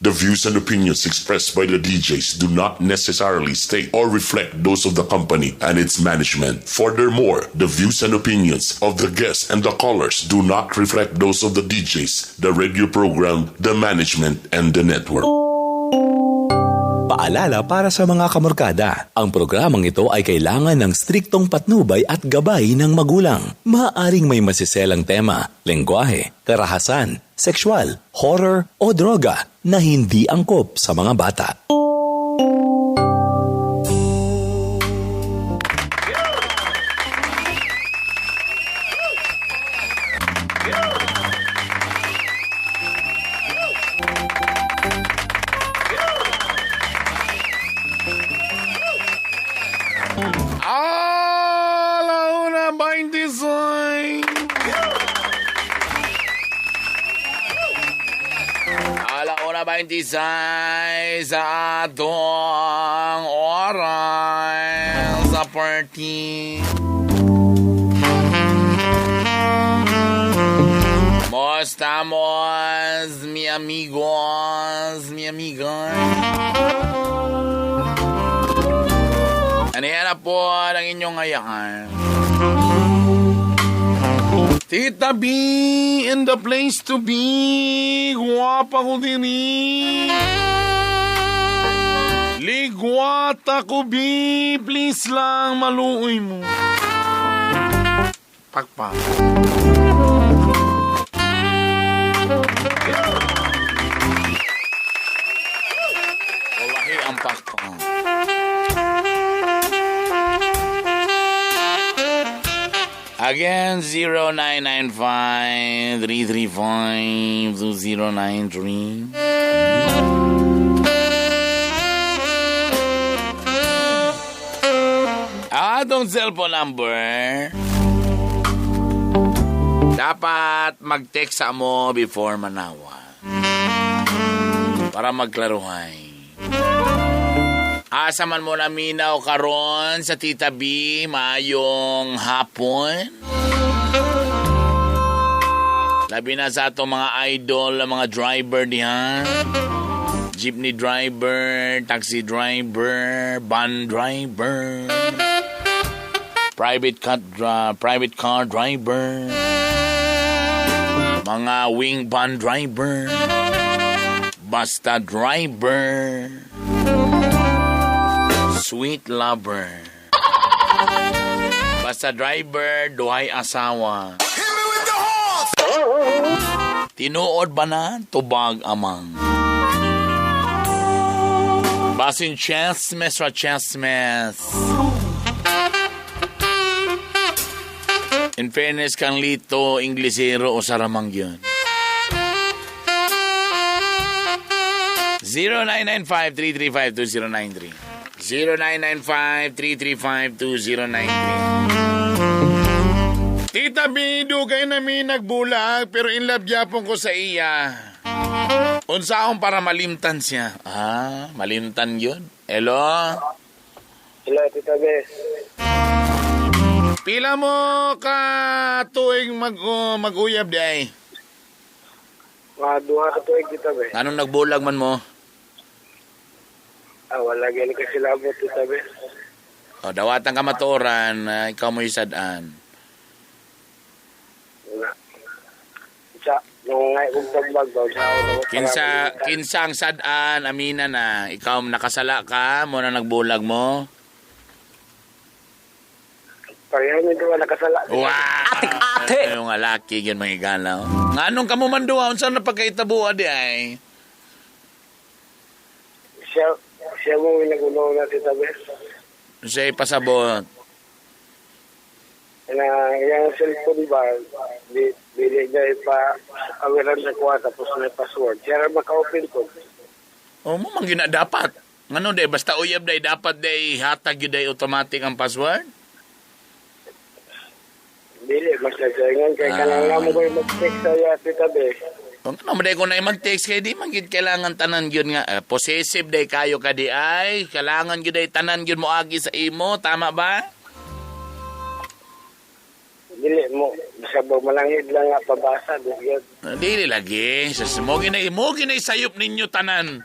The views and opinions expressed by the DJs do not necessarily state or reflect those of the company and its management. Furthermore, the views and opinions of the guests and the callers do not reflect those of the DJs, the radio program, the management, and the network. Paalala para sa mga kamorkada, ang programang ito ay kailangan ng striktong patnubay at gabay ng magulang. Maaaring may masiselang tema, lengguwahe, karahasan, sexual, horror o droga na hindi angkop sa mga bata. Alauna 26. Alauna 26 sa atong oras sa party. ¿Cómo estamos, mi amigos, mi amigas? Ano yan na po ang inyong ngayon? Tita B in the place to be. Guwapa ko din eh. Ligwata ko B. Please lang maluoy mo. Pakpak. Wallahi ang pakpak. Again, 0995-335-2093. Atong cellphone number, dapat mag-text sa mo before manawa. Para magklaruhay. Asa man mo na minaw karon sa Tita B, maayong hapon. Labi na sa atong mga idol, mga driver diha. Jeepney driver, taxi driver, van driver, private car driver, mga wing van driver, basta driver, sweet lover. Basta driver, duhay asawa. Tinuod ba na? Tubag amang. Basin chesmes ra chesmes. In fairness kang Lito, Inglesero o Saramang yun. 0995-335-2093. 0995-335-2093. Tita B, dugay nami nagbulag pero in love gyapon ko sa iya. Unsa akong para malimtan siya? Ah, malimtan yun. Hello? Hello, Tita B. Pila mo ka tuig mag-uyab di ay? Mga duha ka tuig, Tita B. Anong nagbulag man mo? Ah, wala gani ka silabot, Tita B. O, dawatan ka matuoran, ikaw mo isadaan. Wala. Sa, nung ngay kong tagbag ba, sa ako Kinsa ang sadaan, amina na. Ikaw nakasala ka, mo na nagbulag mo. Pareho nito wala nakasala. Wow! Atik-ate! Yung alaki, yun mga igalaw. Nga anong kamo man duha, unsa na pagkaitabuha di ay? Siya mo nagunaw na, Tita B. Siya ipasabot. Na yung cellphone ba, dili niya ipa-awiran sa kuha tapos may password. Siya rin maka-open ko. O mo man gina dapat. Ngano day basta uyab day dapat day hatag gyud day automatic ang password? Dili, mas nagsaingan kay kanang namo ko yung mag-text sa iya, Tita B. Kung ano man day ko na mag-text kay di man gyud kailangan tanan gyud nga possessive day kayo ka di ay kailangan gyud day tanan gyud moagi sa imo, tama ba? Dili mo, bisag malangid lang nga pabasa, di yun. Dili lagi. Sa mo ginay sayop ninyo tanan.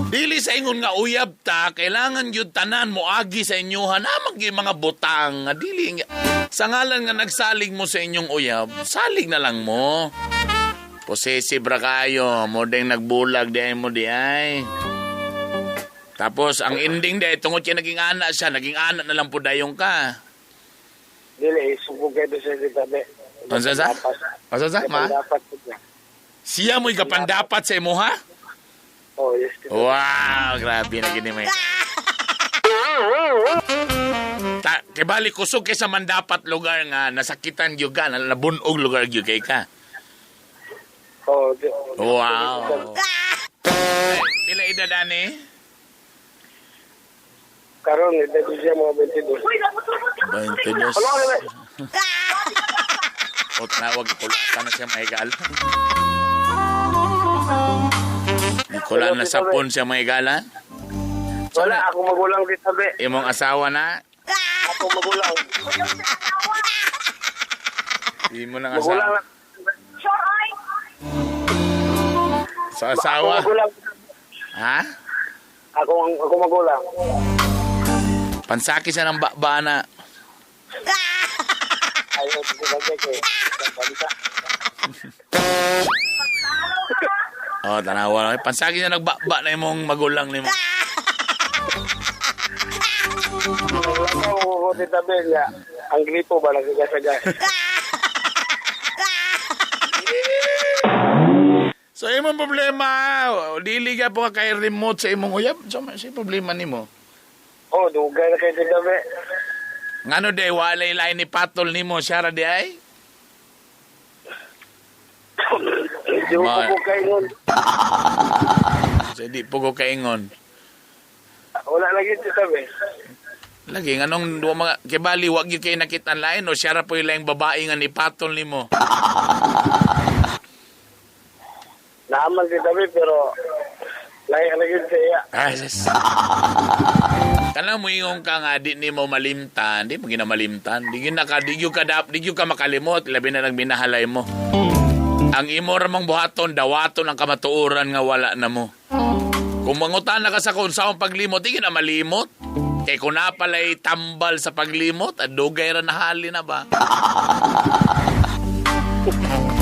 Dili sa ingon nga uyab ta, kailangan gyud tanan moagi sa inyohan. Amang gyud mga butang nga dili sa ngalan nga nagsalig mo sa inyong uyab, salig na lang mo. Possessive ra kayo, mo ding nagbulag di ay mo di ay. Tapos ang ending di tungod kay naging ana siya, naging ana na lang po dayong ka. Dili subog kayo sa ditabi. Unsa sa? Unsa sa ma? Siya mo'y kapandapat sa imo ha? Oh, yes. Wow, grabe na gini may. Ta, kibali kusog kay sa mandapat lugar nga nasakitan gyud ka, nabunog lugar gyud kay ka. Oh, wow. Pila edad ani? Karon edad siya mga 22. 22. O tinawag ko na siya mahigal. Wala na sapon siya mahigala. Wala, ako magulang dito, be. Imong asawa na? Ako magulang. Imo nang asawa. Sa asawa? Ako magulang. Ha? Ako magulang. Pansaki siya ng bakba na. Ayaw, dito ba, Oh, tanawa lang. Pansaki siya nagbakba na imong magulang nimo. Ako, Tita Bella, ang gripo ba nagsigasagas? So, imong problema, dili ka po ka kay remote sa imong uyab. So, may problema nimo. Oh, dugay na kay Tita Bella. Ngano di, walay lain ni patol nimo, siya ra di ay? Di ko po kaingon. So, di po ko kaingon. Wala lagi, Tita Bella. Lagi, anong duwa mga, kibali, wag yun kayo nakita lain o siya ra po yung laing babae nga ni patol nimo. Naaman si Tabi, pero lahi lagi sa iya. Ay, sis. Kanang mo yung ka nga, di ni mo malimtan, di mo ginamalimtan. Di yun naka, di yun ka, di yun ka makalimot, labi na lang binahalay mo. Ang imo ramang buhaton, dawaton ang kamatuoran nga wala na mo. Kung mangutan na ka sa kung saong paglimot, di yun na malimot. Kaya kung na pala'y tambal sa paglimot, at dugay ra nahali na ba?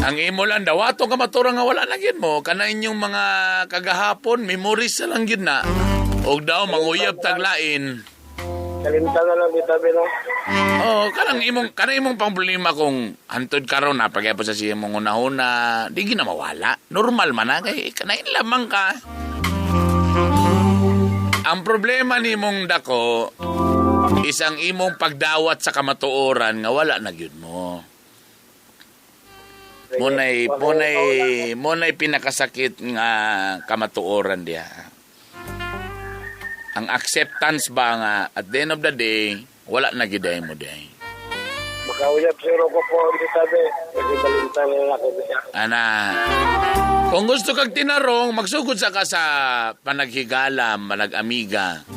Ang imo lang, dawaton kamatuoran nga wala na gin mo. Kana inyong mga kagahapon, memories na lang gin na. Og daw, manguyab taglain. Kalimtan na lang, Tita no? Oo, kanang imong pang problema kung hantod karon na pagkaya sa siya mong una-una, di gina mawala. Normal man na, kay kanain lamang ka. Ang problema ni mong dako, isang imong pagdawat sa kamatuoran nga wala na gyud mo. Muna'y pinakasakit nga kamatuoran diha. Ang acceptance ba nga at the end of the day, wala na giday mo day. Makauyab zero ko po, Tita Be. Kasi balintan na ako siya. Ana, kung gusto kag tinarong, magsugod sa ka sa panaghigala, manag-amiga,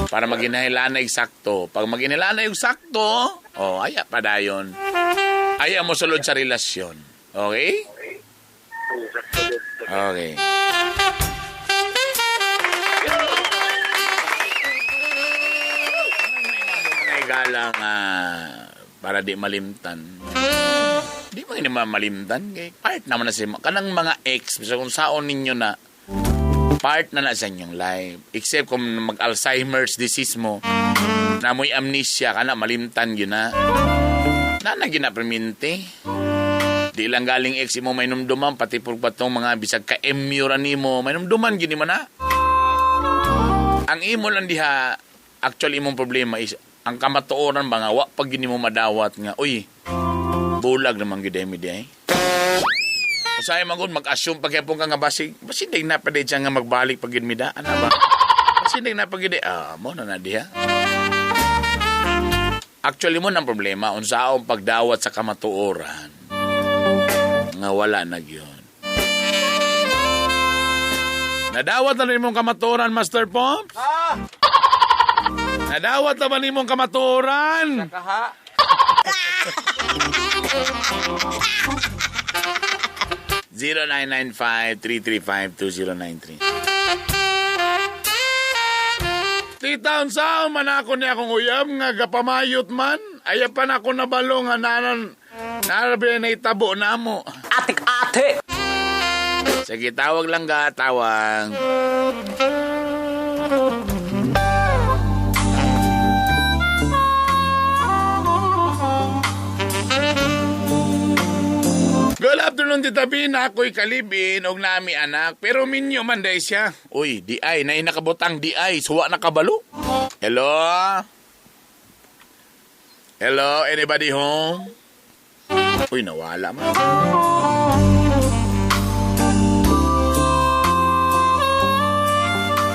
para maginahilanay sakto. Pag maginahilanay sakto, oh, aya pa dayon. Aya mo sulod sa relasyon. Okay? Okay. Galang para di malimtan. Di mo ini malimtan kay part naman na sa kanang mga ex bisa kung saon ninyo na part na sa inyong life. Except kung mag-Alzheimer's disease mo na mo'y amnesia kana malimtan yun na. Nana ginaperminti. Di lang galing ex mo may numduman pati pagpatong mga bisag ka MU ra nimo may numduman gini man na. Ang imo lang diha actually imong problema is ang kamatuoran ba nga wa pag gini mo madawat nga uy bulag naman gyud mi di ay. Usahay man gud mag-assume pag gyapon ka nga basig basig day na pa day siya nga magbalik pag gid mi da ana ba basig day na pag gid mo na na diha. Actually mo nang problema unsaon pagdawat sa kamatuoran nga wala na gyud. Nadawat na rin mong kamatuoran, Master Pops? Ah! Nadawat na ba nimong kamatuoran? Sakaha. 0995-335-2093. Tita, unsa man ako niya akong uyab nga gapamayot man? Ayaw pa na ako nabalo nga nanan narabi na itabo na mo. Atik-ate! Sige, tawag lang ga, tawag. Good afternoon, Tita Bina. Ako'y kalibin og nami anak. Pero minyo man day siya. Uy, di ay. Naay nakabutang di ay. Suwa na kabalo. Hello? Hello? Anybody home? Uy, nawala man.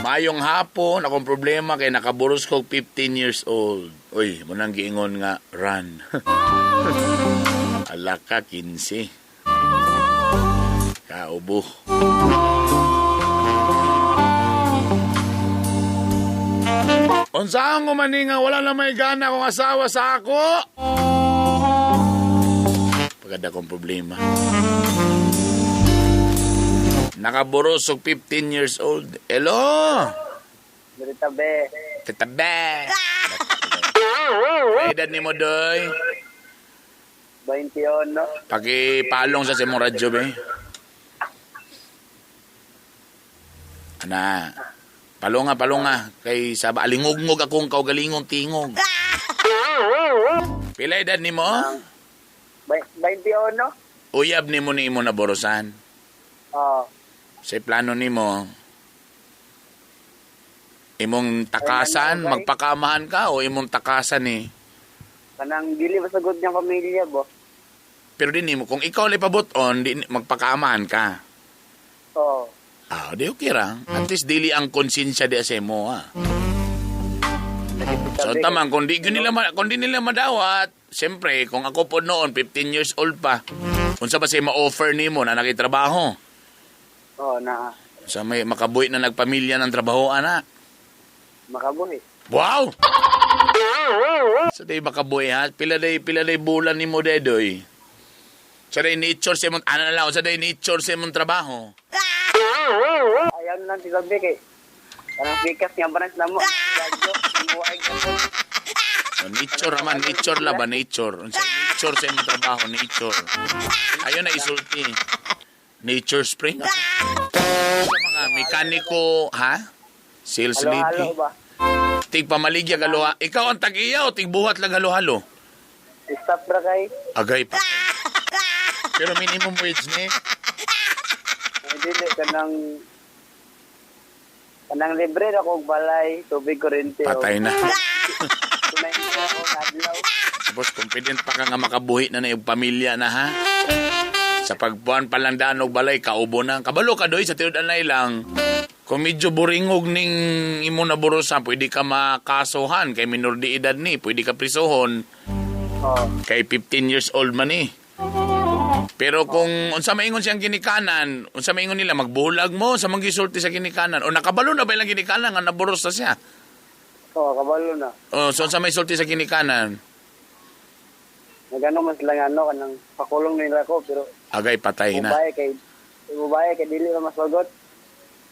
Mayong hapon, akong problema kay nakaburos ko 15 years old. Uy, munang giingon nga, run. Alaka, 15. Kaubo. Unsaan ko maninga, wala na may gana kong asawa sa ako. Pagkada kong problema. Nakaburos og 15 years old. Hello? Tita Be. Tita Be. Edad ni mo, Doy? 21. Pakipalong sa simong radyo, be. Ana. Palonga, palonga. Kay sa alingugngog akong kaugalingong tingog. Pila edad ni mo? 21. Uyab ni mo ni imo na borosan. Oo. Sa plano ni mo, imong takasan, magpakamahan ka o imong takasan eh. Kanang dili masagot niyang pamilya bo. Pero din nimo kung ikaw lay pabuton, di magpakamahan ka. Oo. Ah, di okay ra. At least dili ang konsensya di sa imo ah. So tamang kung di nila madawat, siyempre kung ako po noon 15 years old pa. Unsa pa say ma-offer nimo na nakitrabaho? Oo, na. Sa may makabuhi na nagpamilya ng trabaho ana. Makabuhi. Wow! Sa day makabuhi ha, pila day bulan nimo dedoy. Sa day nature sa imong ana na lang, sa day nature sa imong trabaho. Ayaw na lang si Gabi kay kanang pikas nga branch na mo. Nature raman, nature la ba nature. Unsa nature sa imong trabaho, nature. Ayo na isulti. Nature spring. Sa mga mekaniko, ha? Sales lady. Halo-halo ba? Tig pamaligya galoha. Ikaw ang tag-iya o tigbuhat lang halo-halo? Stop ra kay. Agay pa. Pero minimum wage ni. Dili kanang libre ra kog balay, tubig kuryente. Patay na. Tapos confident pa ka nga makabuhi na na yung pamilya na ha. Sa pagbuwan pa lang daan og balay, kaubo na. Kabalo ka doy sa tinud-anay lang. Kung medyo buringog ning imo na burusan, pwede ka makasuhan. Kay minor de edad ni, pwede ka prisuhon. Oh. Kay 15 years old man eh. Pero kung unsa maingon siyang ginikanan, unsa maingon nila, magbulag mo sa manggisulti sa ginikanan. O nakabalo na ba ilang ginikanan nga naburos na siya? Oo, kabalo na. O, so unsa may sulti sa ginikanan? Nagano mas lang ano, kanang pakulong nila ko, pero agay, patay na. Babae kay dili na masagot.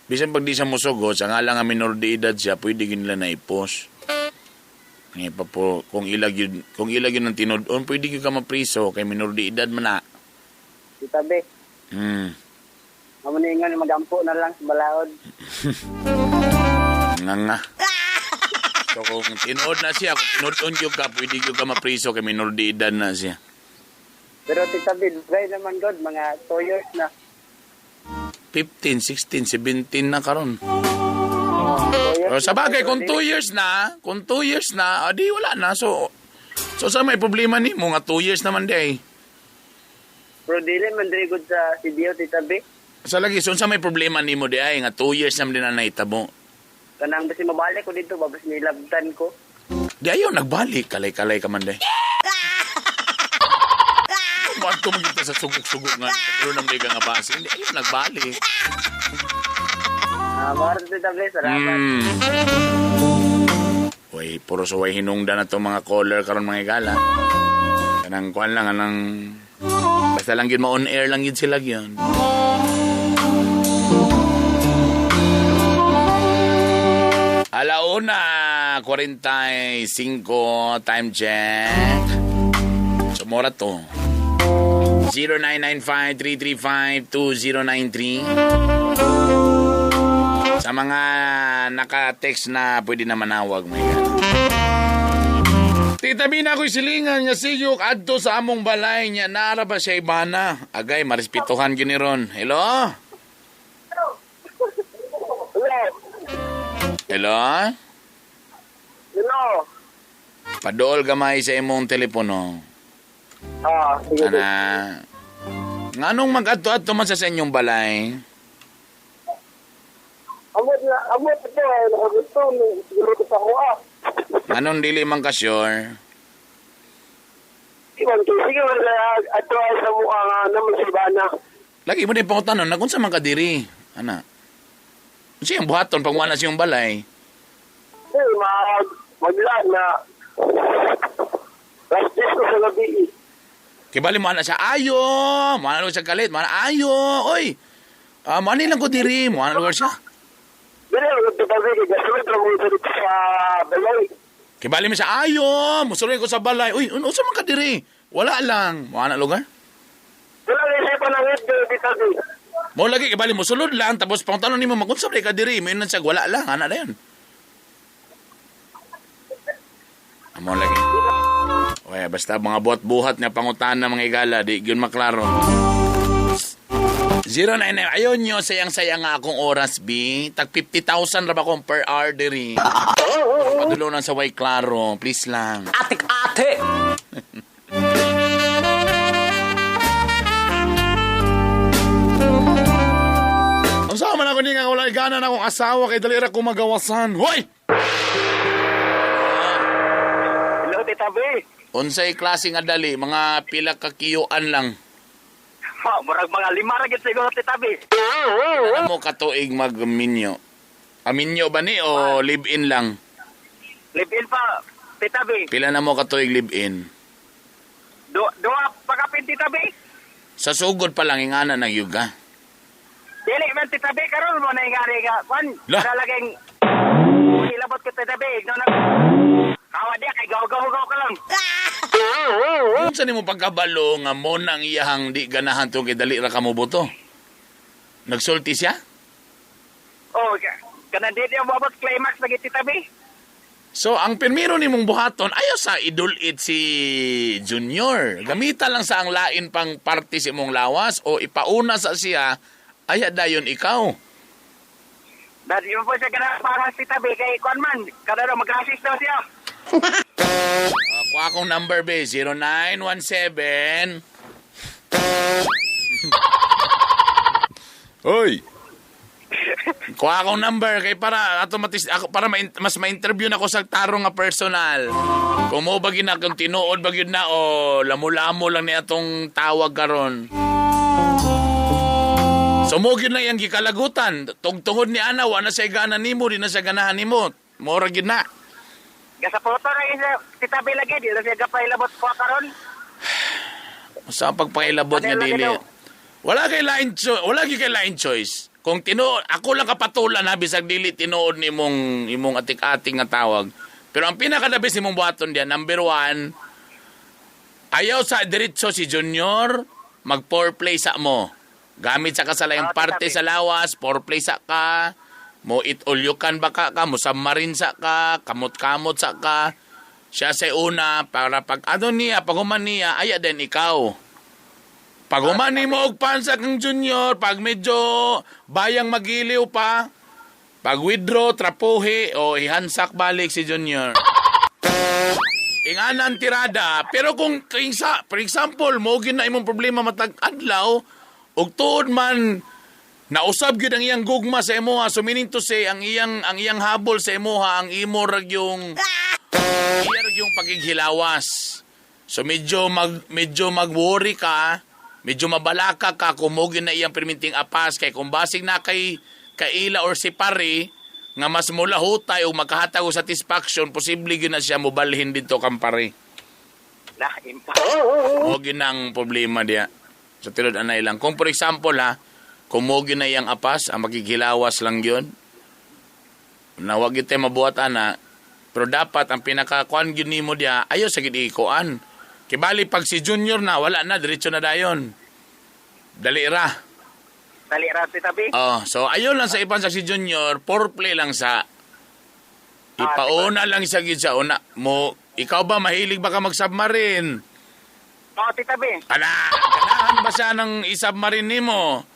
Bisan pag di siya musugot, sa nga lang nga minor de edad siya, pwede gin nila na ipos. Ngayon pa po, kung ilag yun ang tinod-on, pwede yun ka mapriso, kay minor de edad man na. Tita B. Amo ni ingon magampo na lang sa balaod. Nga nga. So kung tinuod na siya, kung tinuod-on yun ka, pwede yun ka mapriso kay minor de edad na siya. Pero Tita B, dugay naman god, mga 2 years na. 15, 16, 17 na karon. O, sa bagay, kung 2 years na, adi wala na. So sa may problema ni mo nga 2 years naman di ay. Pero dili man diri gud sa CDO, Tita B. Sa lagi, so sa may problema nimo di ay nga 2 years naman din na naitabo. Kanang basi mabalik ko dito, babas nilabtan ko. Di ayo nagbalik, kalay-kalay ka man di. Bato mo kita sa sugok-sugok nga. Pero naman di ka nga base. Hindi, ayo nagbalik. Maharap Tita B, salamat. Uy, puro suway hinungdan na itong mga caller karon mga igala. Kanang kuan lang, anang basta lang yun, ma-on air lang yun sila yun. Alauna, 45, time check. Sumora to. 0995-335-2093. Sa mga naka-text na pwede na manawag, my God. Tita Bina, ako'y silingan niya siyok adto sa among balay niya. Naara ba siya ibana? Agay, marespetuhan yun ni Ron. Hello? Hello? Hello? Hello? Padool gamay sa imong telepono. Ah, sige. Ana. Nganong mag-adto-adto man sa inyong balay? Amot na, amot ito ay nakagusto, siguro ko sa kuha. Nganong dili man ka sure? Iwan, sige, wala, ato ay sa mukha nga naman sa ibana. Lagi mo din pangutanon, nagunsa man ka diri? Ana. Unsa yung buhaton pag wala siyang balay? Eh, maglaan na last days ko sa gabi. Kibali mo na siya, ayo! Mo na siya galit, mo na, ayo! Oy! Mo lang ko diri, mo na lugar siya. Dili, magtatabi, gasulod lang mo dito sa balay. Kibali mo siya, ayo! Musulod ko sa balay. Uy, unsa man ka diri? Wala lang. Mo na lugar? Wala rin siya panangit, dito. Mo lagi, kibali mo sulod lang, tapos pangutanon nimo magunsa ba ka diri? Mo yun siya, wala lang, ana na yun. Amo lagi. Oy, basta mga buhat-buhat nga pangutana mga igala, di gyud maklaro. 099, ayon nyo, sayang-sayang nga akong oras, B. Tag 50,000 ra ba akong per hour diri. Padulunan sa way klaro, please lang. Atik-ate! Ang sama man ako ni nga wala gana na akong asawa kay dali ra ko magawasan. Hoy! Hello, Tita B. Unsay klase nga dali, mga pila ka kiyuan lang. Murag mga 5 ra gid siguro, Tita B. Pila mo katuig magminyo? Aminyo ba ni o live-in lang? Live-in pa, Tita B. Pila na mo katuig live-in? Duha pa kapin, Tita B. Sa sugod pa lang ingana ng yuga. Dili man, Tita B, karon mo na ingani nga. Kwan, Lah. talaging ilabot ko, Tita B. No, na kawa diya, kay gaw-gaw-gaw ka lang. Unsa nimo pagkabalo nga mo nang iyahang di ganahan to kay dali ra ka mo boto? Nagsulti siya? Oh, kanang di niya moabot climax lagi, Tita B. So, ang pirmiro nimong buhaton, ayaw sa idulit si Junior. Gamita lang sa ang lain pang parte sa imong lawas o ipauna sa siya, aya dayon ikaw. Dahil mo po siya ganahan para Tita B, kay kwan man, kada daw mag-assist daw siya. Kuha akong number be, 0917. Hoy. Kuha akong number kay para automatic ako para mas ma-interview na ko sa tarong nga personal. Kung mo ba gyud na kung tinuod ba gyud na o lamo-lamo lang ni atong tawag karon. So mo gyud na iyang gikalagutan. Tugtungod ni ana wa na siya gana nimo, di na siya ganahan nimo. Mora gyud na. Gasapoto na yun siya, Tita B lagi, di na siya gapailabot ko karon. Sa pagpailabot nga dili. Wala kay lain choice, wala gyud kay lain choice. Kung tinuod, ako lang kapatulan ha, bisag dili tinuod nimong imong atik-ating nga tawag. Pero ang pinakadabis nimong buhaton diyan, number 1, ayaw sa diretso si Junior mag foreplay sa mo. Gamit sa kasalayang parte sa lawas, foreplay sa ka, mo itulyukan ba ka, mo submarine sa ka, kamot-kamot sa ka. Siya sa una, para pag ano niya, pag human niya, aya din ikaw. Pag human ni mo og pansa kang Junior, pag medyo bayang magiliw pa, pag withdraw, trapuhi, o ihansak balik si Junior. Inganan tirada, pero kung for example, mo gyud na imong problema matag adlaw, ug tuod man nausab gyud ang iyang gugma sa imuha, so meaning to say ang iyang habol sa imuha, ang imo ra yung iya ra yung pagighilawas. So medyo mag-worry ka, medyo mabalaka ka kung mo gyud na iyang perminting apas kay kung basig na kay kaila or si pare nga mas mulahutay o makahatag og satisfaction, posible gyud na siya mobalhin didto kang pare. Na, impa. Mo ginang problema diya. Sa tinud anay lang. Kung for example ha, kung mo ginay ang apas, ang magighilawas lang yun, na wag gyud tayo mabuhat ana, pero dapat ang pinakakuan gyud nimo diya, ayo sa gid ikuan. Kibali pag si Junior na, wala na, diretso na dayon. Dali ra. Dali ra, Tita B. Oh, so ayon lang sa ipan sa si Junior, foreplay lang sa ipauna lang siya gid sa una mo. Ikaw ba mahilig ba ka mag-submarine? Oo, Tita B. Ala, ganahan ba siya ng i-submarine nimo?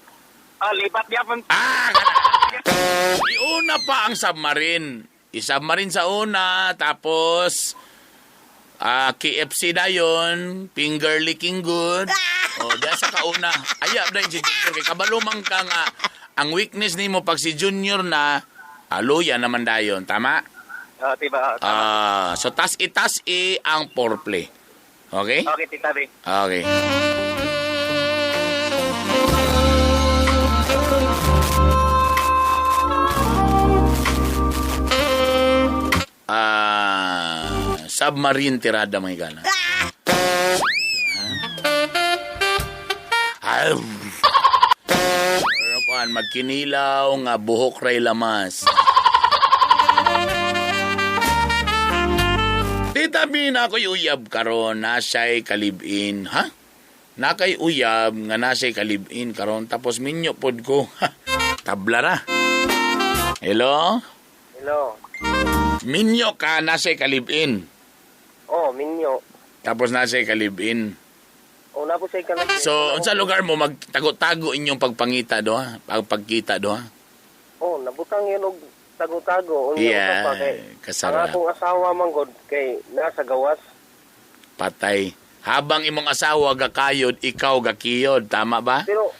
Oh, libat gyapon. Ah, gana. Iuna pa ang submarine. I-submarine sa una, tapos KFC dayon, finger licking good. Oh, diya sa kauna. Ayap dayon si Junior kay kabalo man ka nga ang weakness nimo pag si Junior na aluya naman dayon, tama? Oh, tiba. Ah, so tas i ang foreplay. Okay? Okay, Tita B. Okay. Submarine tirada mga igala. Ay. Pero kuan magkinilaw nga buhok ray lamas. Tita B, na ako'y uyab karon, nasa'y kalibin. Ha? Nakay uyab nga nasa'y kalibin karon tapos minyo pod ko. Ha? Tabla ra. Hello? Hello. Minyo ka, nasa'y kalibin. Oh, minyo. Tapos nasa'y kalibin. Oh, na po siya kalibin. So, unsa lugar mo magtago-tago inyong pagpangita do ha? Pagpagkita do ha? Oh, nabutang yun og tago-tago. Unya, Yeah, usa pa kay, kasarap. Ang akong asawa man god kay nasa gawas. Patay. Habang imong asawa gakayod, ikaw gakiyod. Tama ba? Pero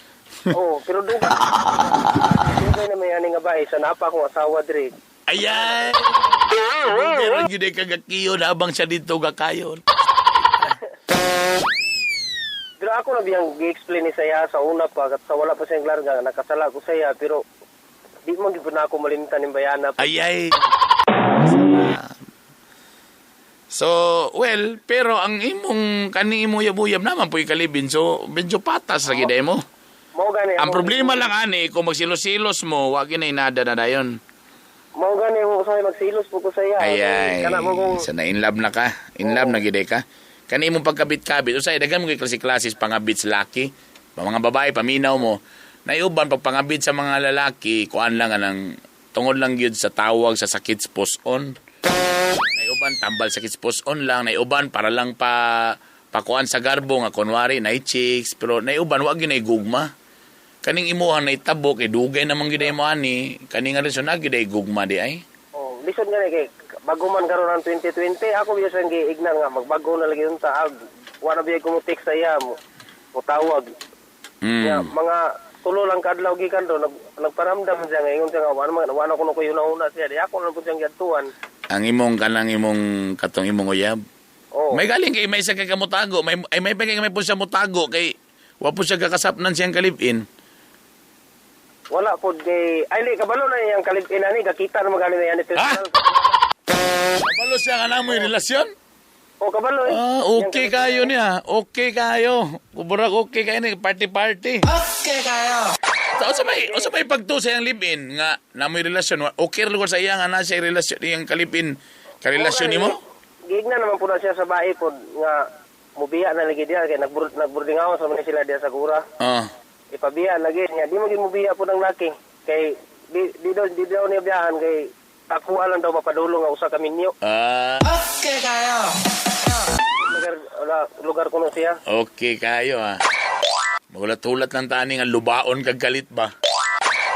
oh, pero dugay. Dugay na may ani nga bae sa napa akong asawa diri. Ayan! Pero yun ay kagakiyod habang siya dito gakayod. Pero ako na biyang gi-explain ni saya sa una pa at sa wala pa siyang larga nakasala ko saya pero di man gyud na ako malimtan ning bayana. Ayay! So, well, pero ang imong kaning imong uyab-uyab naman po'y kalibin. So, medyo patas lagi day mo. Mao gani Ang problema lang ani kung magsilos-silos mo, wa gyud nada na dayon. Mao gani mo usahay magsilos po ko saya. Ayay. Kana mo kung Sa na in love na ka. In love na gyud ka. Kani imong pagkabit-kabit, usay daghan mo kay klase-klases pangabit sa laki. Mga babae paminaw mo. Naiuban pag pangabit sa mga lalaki, kuan lang anang tungod lang gyud sa tawag sa sakit post on. Naiuban tambal sakit post on lang, naiuban para lang pa pakuan sa garbo nga kunwari nay chicks, pero naiuban wa gyud nay gugma. Kaning imuha nay tabo kay dugay naman gyud mo ani, kaning nga reason na gyud ay gugma di ay. Oh, lisod gani kay bago man karon ang 2020, ako biya siyang giignan nga magbago na lagi unta. Ah, wa na biya ko mo text sa iya mo tawag. Ya, mga tulo lang kadlaw gikan do nagparamdam siya nga ingon siya nga wa na wa na kuno ko una siya. Di ako na pud siyang giadtuan. Ang imong kanang imong katong imong uyab. Oh. May galing kay may isa kay kamutago, may ay may kay may po siya mutago kay wa po siya kakasapnan siyang kalibin. Wala pod kay ay li kabalo na iyang kalibin ani gakita na magani na yan Ha? Kabalo siya nga namo yung relasyon? Oh, kabalo eh. Ah, okay kayo niya. Okay kayo. Kuburag okay kayo ni party party. Okay kayo. So, unsa may pagtu sa iyang live-in nga namoy relasyon, okay ra lugar sa iya nga na siya relasyon iyang kalibin karelasyon nimo? Giigna naman po na siya sa bae pod nga mubiya na lagi diya kay nagboarding house man sila diya sa Gura. Ah. Ipabiya lagi niya. Di mo gid mubiya po ng laki kay di daw niya biyahan kay akuha lang daw mapadulong nga usa ka minyo. Ah. Okay kayo. Lugar kuno siya. Okay kayo ah. Magulat-hulat lang tani nga lubaon kag galit ba.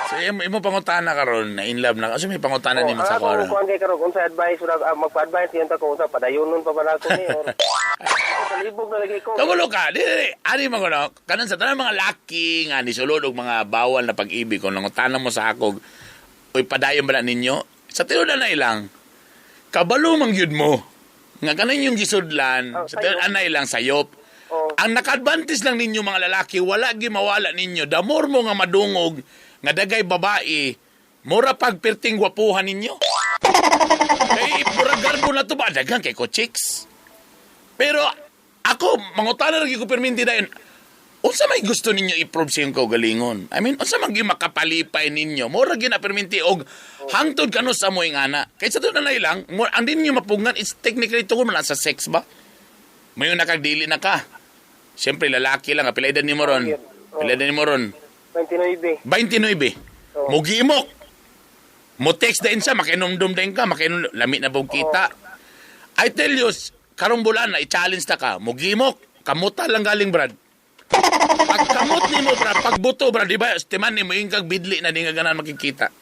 So imo pangutana karon na in love na. Asa may pangutana nimo sa karon? Ako kuan kay karon unsa advice ura magpa-advise yan ta ko unsa padayonon pa ba nako ni or palibog na lagi ko. Kagulo ka. Di ani man kuno kanan sa tanan mga laki nga nisulod og mga bawal na pag-ibig kung nangutana mo sa ako uy padayon ba na ninyo? Sa tinuod na ilang kabalo man gyud mo. Nga kanan yung gisudlan sa tinuod na ilang sayop. Oh. Ang naka-advantage lang ninyo mga lalaki, wala gi mawala ninyo. The more mo nga madungog nga dagay babae, mura pag perting gwapuhan ninyo. Kay pura garbo na to ba daghan kay ko chicks. Pero Ako, mangutana lagi ko perminti dayon. Unsa may gusto ninyo i-prove sa iyong kaugalingon? I mean, unsa man gyud makapalipay ninyo? Mura gyud na perminti og hangtod kano sa mo ana. Kaysa doon na lang, ang din ninyo mapugngan is technically tungkol man sa sex ba? Mayon na kag dili na ka. Siyempre lalaki lang, pila edad nimo ron? Pila edad nimo ron? 29. 29. Oo. Mugimok. Mo text din siya, makinomdom din ka, makinom, lami na bong kita. I tell you, karong bulan na i-challenge ta ka, mugimok, kamuta lang galing Brad. Pag kamot nimo Brad, pagbuto Brad, di ba, timan nimo yung kag bidli na di nga ganan makikita.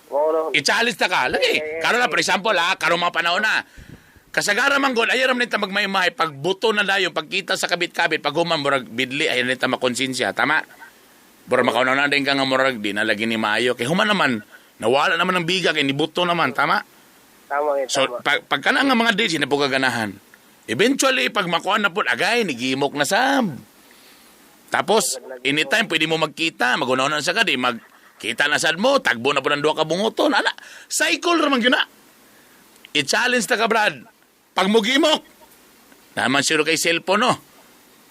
Mao no. I-challenge ta ka. Lagi, karon na, for example ha, karong mga panahon na, kasagara man gud, ayaw raman nita magmaymay, pagbuto na dayon, pagkita sa kabit-kabit, pag human, murag bidli, ayaw nita makonsensya, tama? Murag makauna na din ka nga murag, di na lagi ni maayo. Kay human naman, nawala naman ang biga, kay nibuto naman, tama? Tama eh, So, tama. pagka na nga mga dates, hindi po kaganahan. Eventually, pag makuha na po, agay, nigimok na sab. Tapos, anytime, pwede mo magkita, magunaw na sa ka, di magkita na sad mo, tagbo na po ng duha ka bunguton. Ala, cycle raman yun na. I-challenge ta ka, Brad. Pag mugimok, naman siro kay cellphone, no?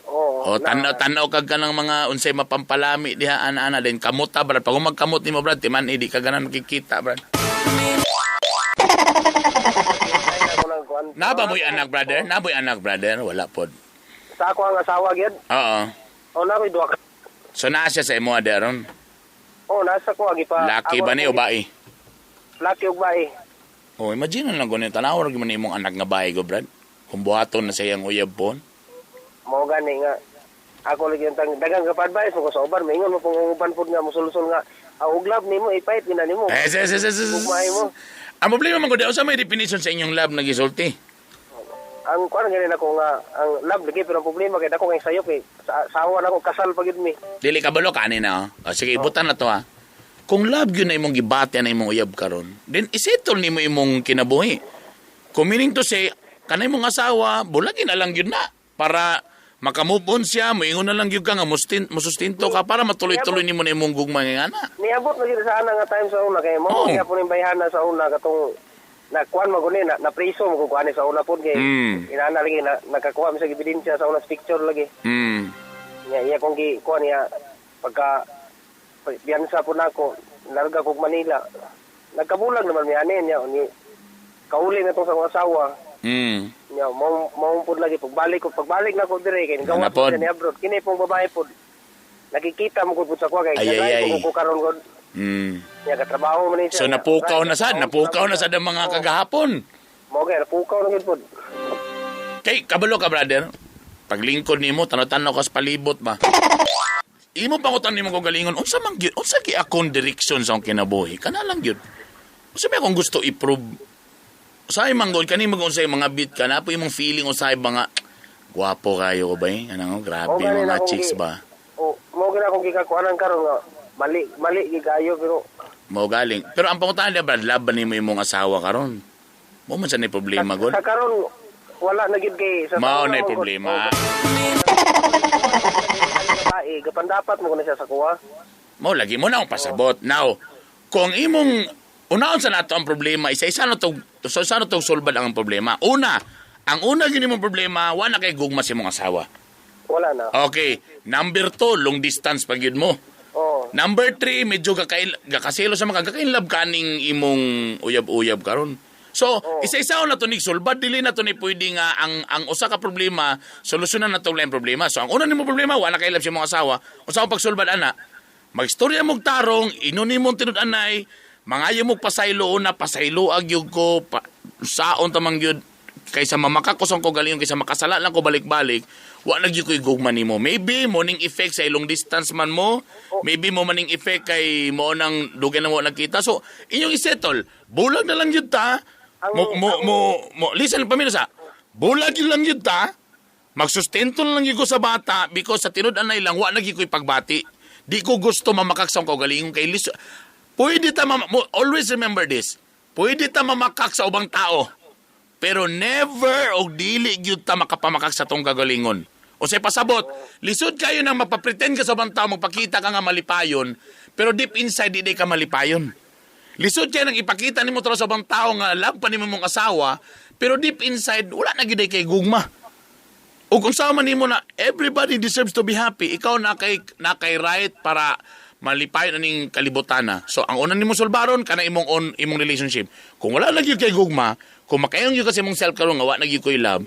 Oo. O, tanaw kag ka ng mga unsay mapampalami diha, ana-ana, then kamuta, Brad. Pag magkamot nimo, Brad, timan, hindi ka ganan makikita, Brad. Naba mo'y anak, brother? Naboy anak, brother? Wala pod. Sa ako ang asawa gyud. Oo. O na ko'y duha ka. So, naa siya sa imo, aderon. Oh, nasa ko agi pa. Laki ako ba ni o bae? Laki og bae. Oh, imagine na lang kung tanaw ra gyud man imong anak nga bae go, Brad. Kung buhaton na sa iyang uyab pon. Mao gani nga ako lagi ang tang dagang ka advice mo ko sa uban, maingon mo pong uban pud nga musulsul nga ang uglab nimo ipait gina nimo. Eh, ses, ses, ses, ses. Gugmahay mo. Ang problema man gud, unsa may definition sa inyong love nagisulti? Ang kuan gani nako nga ang love lagi pero ang problema kay dako kay sayop eh. Sa sawa nako kasal pa gyud mi. Dili ka balo kanin na. Oh. O, sige, ibutan na to ha. Kung love yun na imong gibati na imong uyab karon, then isettle nimo imong kinabuhi. Kung meaning to say, kanay mong asawa, bulagin na lang yun na para makamove on siya, moingon na lang yun ka nga musustinto ka para matuloy-tuloy nimo na imong gugma nga ana. Niabot na gyud sa ana nga time sa una kay mo Oo. oh. po ning bayhana sa una katong na kuan maguni na, na priso mo kuan sa una pod kay inana lagi na nakakuha mi sa ebidensya sa una sa picture lagi. Nya iya kong gi kuan niya pagka biyansa po nako larga kog Manila. Nagkabulag naman mi ani niya ni kauli na tong sa akong asawa. Nya mo mo pod lagi pagbalik nako dire kay Ana gawas pod. ni abroad kini pong babae pod. Nakikita mo gud sa kuha kay Ay, ay, ay. ko karon gud. Nya katrabaho man ni siya. So napukaw na sad, napukaw na sad ang mga kagahapon. Mo kay napukaw na gud pod. Kay kabalo ka brother. Paglingkod nimo tanaw-tanaw ka sa palibot ba. Imo pangutan nimo ko galingon unsa man gyud unsa gi akong direksyon sa akong kinabuhi kana lang gyud. Unsa may akong gusto i-prove? Usahay man gud kani mag unsay mga beat ka na po imong feeling usahay mga gwapo kayo ko ba eh? Ano grabe Oh, gani mga na akong chicks ba. Oh, mo gina akong gikakuanan karon nga mali mali gi kayo pero Mao galing. Pero ang pangutan niya brad, laban nimo imong asawa karon. Mo man sa ni problema gud. sa karon wala na gid kay sa Mao taon na man gud. problema. Oh, babae gapan dapat mo na siya sa kuha. Mao lagi mo na akong pasabot. Now, kung imong unaon sa nato ang problema, isa-isa na tog so isa na tog sulbad ang problema. Una, ang una gyud imong problema, wa na kay gugma sa imong asawa. Wala na. Okay, number 2, long distance pa gyud mo. Oh. Number 3, medyo gakaselo sa mga gakainlove kaning imong uyab-uyab karon. So, isa-isa na to ni sulbad dili na to ni pwede nga ang usa ka problema, solusyonan na to lang problema. So, ang una nimo problema, wa na kay love sa imong asawa. Unsa ang pagsulbad ana? Magstorya mong tarong, inuni mong tinud-anay, mangayo mo pasaylo una, pasaylo agyog ko, pa, saon tamang gyud kaysa mamakakosong ko galingon kaysa makasala lang ko balik-balik, wa na gyud ko'y gugma nimo. Maybe mo ning effect sa ilong distance man mo, maybe mo maning effect kay mo nang dugay na mo nagkita. So, inyong isettle, bulag na lang gyud ta. Mo listen pamilya sa. Bulag yun lang gyud ta. Magsustento na lang gyud ko sa bata because sa tinud-anay lang wa na gyud ko'y pagbati. Di ko gusto mamakak sa akong kaugalingon kay lis. Pwede ta always remember this. Pwede ta mamakak sa ubang tao. Pero never og dili gyud ta makapamakak sa tong kagalingon. O say pasabot, lisod kayo nang mapapretend ka sa ubang tao, magpakita ka nga malipayon, pero deep inside di ka malipayon. Lisod kayo nang ipakita nimo sa ubang tao nga love pa nimo mong asawa, pero deep inside wala na gyud kay gugma. Ug kung sa man nimo na everybody deserves to be happy, ikaw na kay right para malipayon aning kalibutan na. So ang una nimo sulbaron kana imong on imong relationship. Kung wala na gyud kay gugma, kung makaingon gyud ka sa imong self karon nga wa na gyud koy love,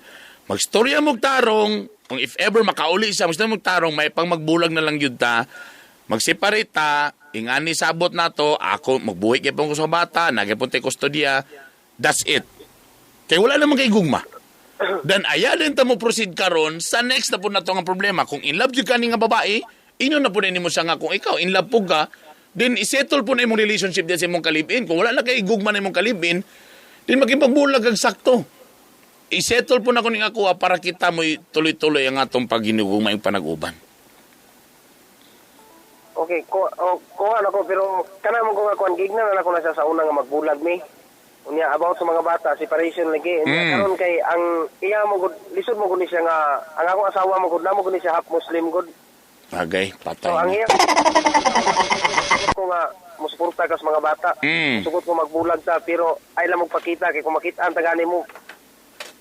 magstorya mo tarong, kung if ever makauli siya, magstorya mo tarong, may pang magbulag na lang gyud ta, magseparate ta, ingani sabot nato, ako magbuhi gyud ko sa bata, nagyapon tay kustodiya, that's it. Kay wala naman kay gugma. Then aya din ta mo proceed karon sa next na po na to nga problema. Kung in love jud ka ni nga babae, inyo na po na nimo siya nga kung ikaw in love po ka, then isettle po na imong relationship din sa imong kalibin. Kung wala na kay gugma na imong kalibin, then magipagbulag kag sakto. I-settle po na ko ning ako para kita mo tuloy-tuloy ang atong paghinugugma yung panag-uban. Okay, ko oh, ko ano ko pero kana mo ko nga kuan gignan na ako na siya sa una nga magbulag mi. Unya about sa mga bata separation lagi. Unya karon kay ang iya mo gud lisod mo gud ni siya nga ang akong asawa mo gud na mo gud ni siya half Muslim gud. Bagay, patay So ang na. iya ko nga musuporta ka sa mga bata. Sugot ko magbulag ta pero ay lang magpakita kay kung makita ang tagani mo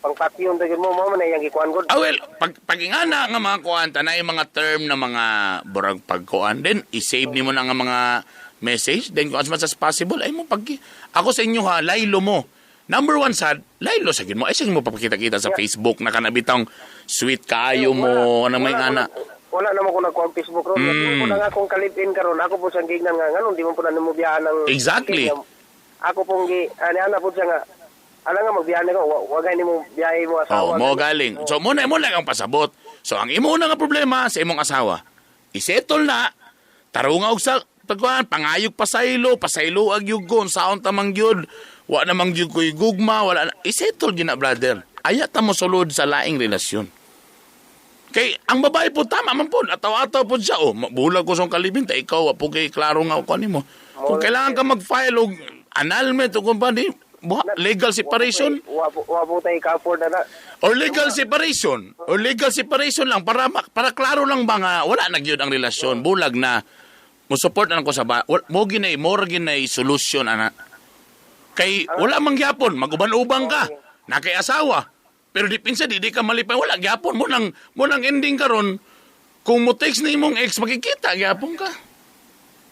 pangpatyon ta gyud mo mao man na iyang gikuan gud. Ah, well, pag ingana nga mga kuan, tanay mga term na mga burag pagkuan, then i-save nimo na nga mga message, then kung as much as possible, ay mo pag ako sa inyo ha, laylo mo. Number one sad, laylo sa gid mo. Ay sige mo papakita-kita sa Facebook na kanabitang sweet kaayo mo, ano may Wala ana. Wala naman ko nagkuha Facebook ron. Ko na nga akong kalipin karon ako po siyang gignan nga nganong di mo po na nimo biyaan ng Ako pong gi ani ana po siya nga ala nga magbiyaan ko wagay nimo biyahe mo asawa. Oh, mo galing. So mo na mo lang ang pasabot. So ang imo na nga problema sa imong asawa. Isettle na. Tarunga og sa pagkuan, pangayog pasaylo, pasaylo ag yugon, saon tamang gyud. Wa namang gyud koy gugma, wala na. Isettle gyud na, brother. Aya ta mo sulod sa laing relasyon. Kay ang babae po tama man po, ataw-ataw po siya. Oh, bulag ko sa kalibin ta ikaw wa po kay klaro nga ko nimo. Kung kailangan ka mag-file og annulment o kung ba di, legal separation. Wa po tay ka-afford na na. Or legal separation lang para para klaro lang ba nga wala na gyud ang relasyon, bulag na. Mo support na lang ko sa ba mo ginay mo ra ginay solusyon ana. Kay wala man gyapon, maguban-uban ka. Na kay asawa. Pero di pinsa di ka malipay, wala gyapon mo nang ending karon kung mo text ni imong ex makikita gyapon ka.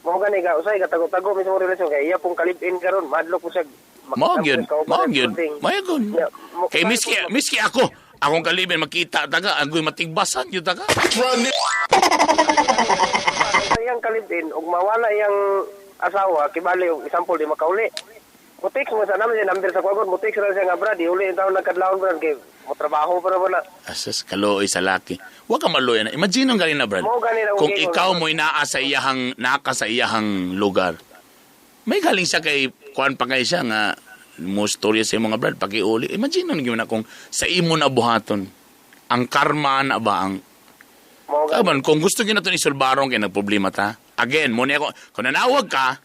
Mo gani ka usay katago-tago mismo relasyon kay iya pong kalipin karon madlok po siya. Mo gyud, mo gyud. Mo gyud. Kay miski miski ako, akong kalibin makita taga, agoy matigbasan gyud taga. Sa iyang kalipin ug mawala iyang asawa kibali og example di makauli. Mo text mo sa naman siya number sa kuwagon, mo text ra siya nga brad, di uli ang taon nagkadlawon brad kay mo trabaho pa ra na. Asas kaluoy sa laki. Wa ka maluoy na. Imagine ang galing na, brad. Mao gani na Kung okay, ikaw mo naa sa iyahang naka sa iyahang lugar. May galing siya kay kuan pa kay siya nga mo storya sa imong nga brad pakiuli. Imagine ang gyud na kung sa imo na buhaton. Ang karma na ba ang Mao gani. Kaban, kung gusto gyud nato ni sulbarong kay nagproblema ta. Again, mo ni ako kung nanawag ka,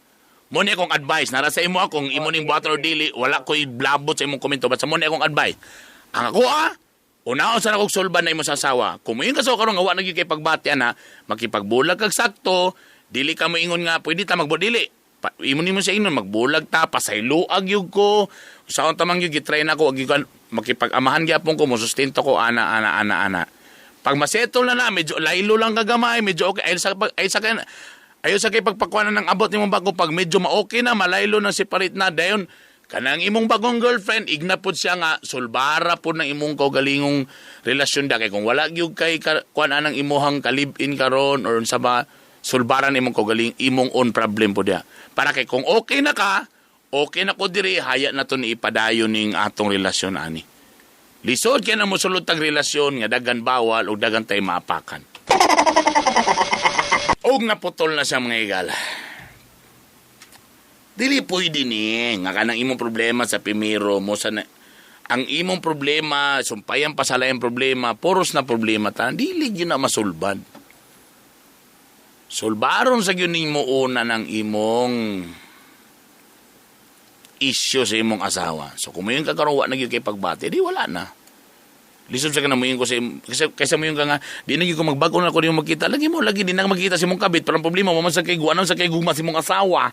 mo ni akong advice nara sa imo akong imo ning buhaton or dili, wala ko'y blabot sa imong komento basta mo ni akong advice. Ang ako unaon sa nakog sulban na imo sa asawa. Kung moingon ka sa karon nga wa na gyud kay pagbati ana, makipagbulag kag sakto, dili ka moingon nga pwede ta magbudili. Imo nimo sa ingon magbulag ta, pasayloag gyud ko. Saon ta man gyud gitry na ko, gyud makipag-amahan gyapon ko, mo sustento ko ana ana ana ana. Pag masettle na na, medyo laylo lang kagamay, medyo okay. Ayo sa kay pagpakuan ng abot nimong bago pag medyo ma-okay na, malaylo na separate na dayon kanang imong bagong girlfriend igna pud siya nga sulbara pud ng imong kaugalingong relasyon da kay kung wala gyud kay kuan anang imuhang kalib-in karon or unsa ba sulbaran imong kaugaling imong own problem pud diha para kay kung okay na ka okay na ko diri haya na to ni ipadayon ning atong relasyon ani. Lisod kay na mosulod tag relasyon nga dagan bawal o dagan tay maapakan. Og naputol na siya, mga higala. Dili pwede ni nga kanang imong problema sa primero mo sa na, ang imong problema sumpayan pa sa laing problema puros na problema ta dili gyud na masulbad. Sulbaron sa gyud nimo una ng imong issue sa imong asawa. So kung moingon ka karon wa na gyud kay pagbati, di wala na. Lisod sa ka na moingon ko sa kaysa moingon ka nga di na gyud ko magbago na ko di mo magkita. Lagi mo lagi di na magkita sa imong kabit pero ang problema mo man sa kay guwanon sa kay gugma sa imong asawa.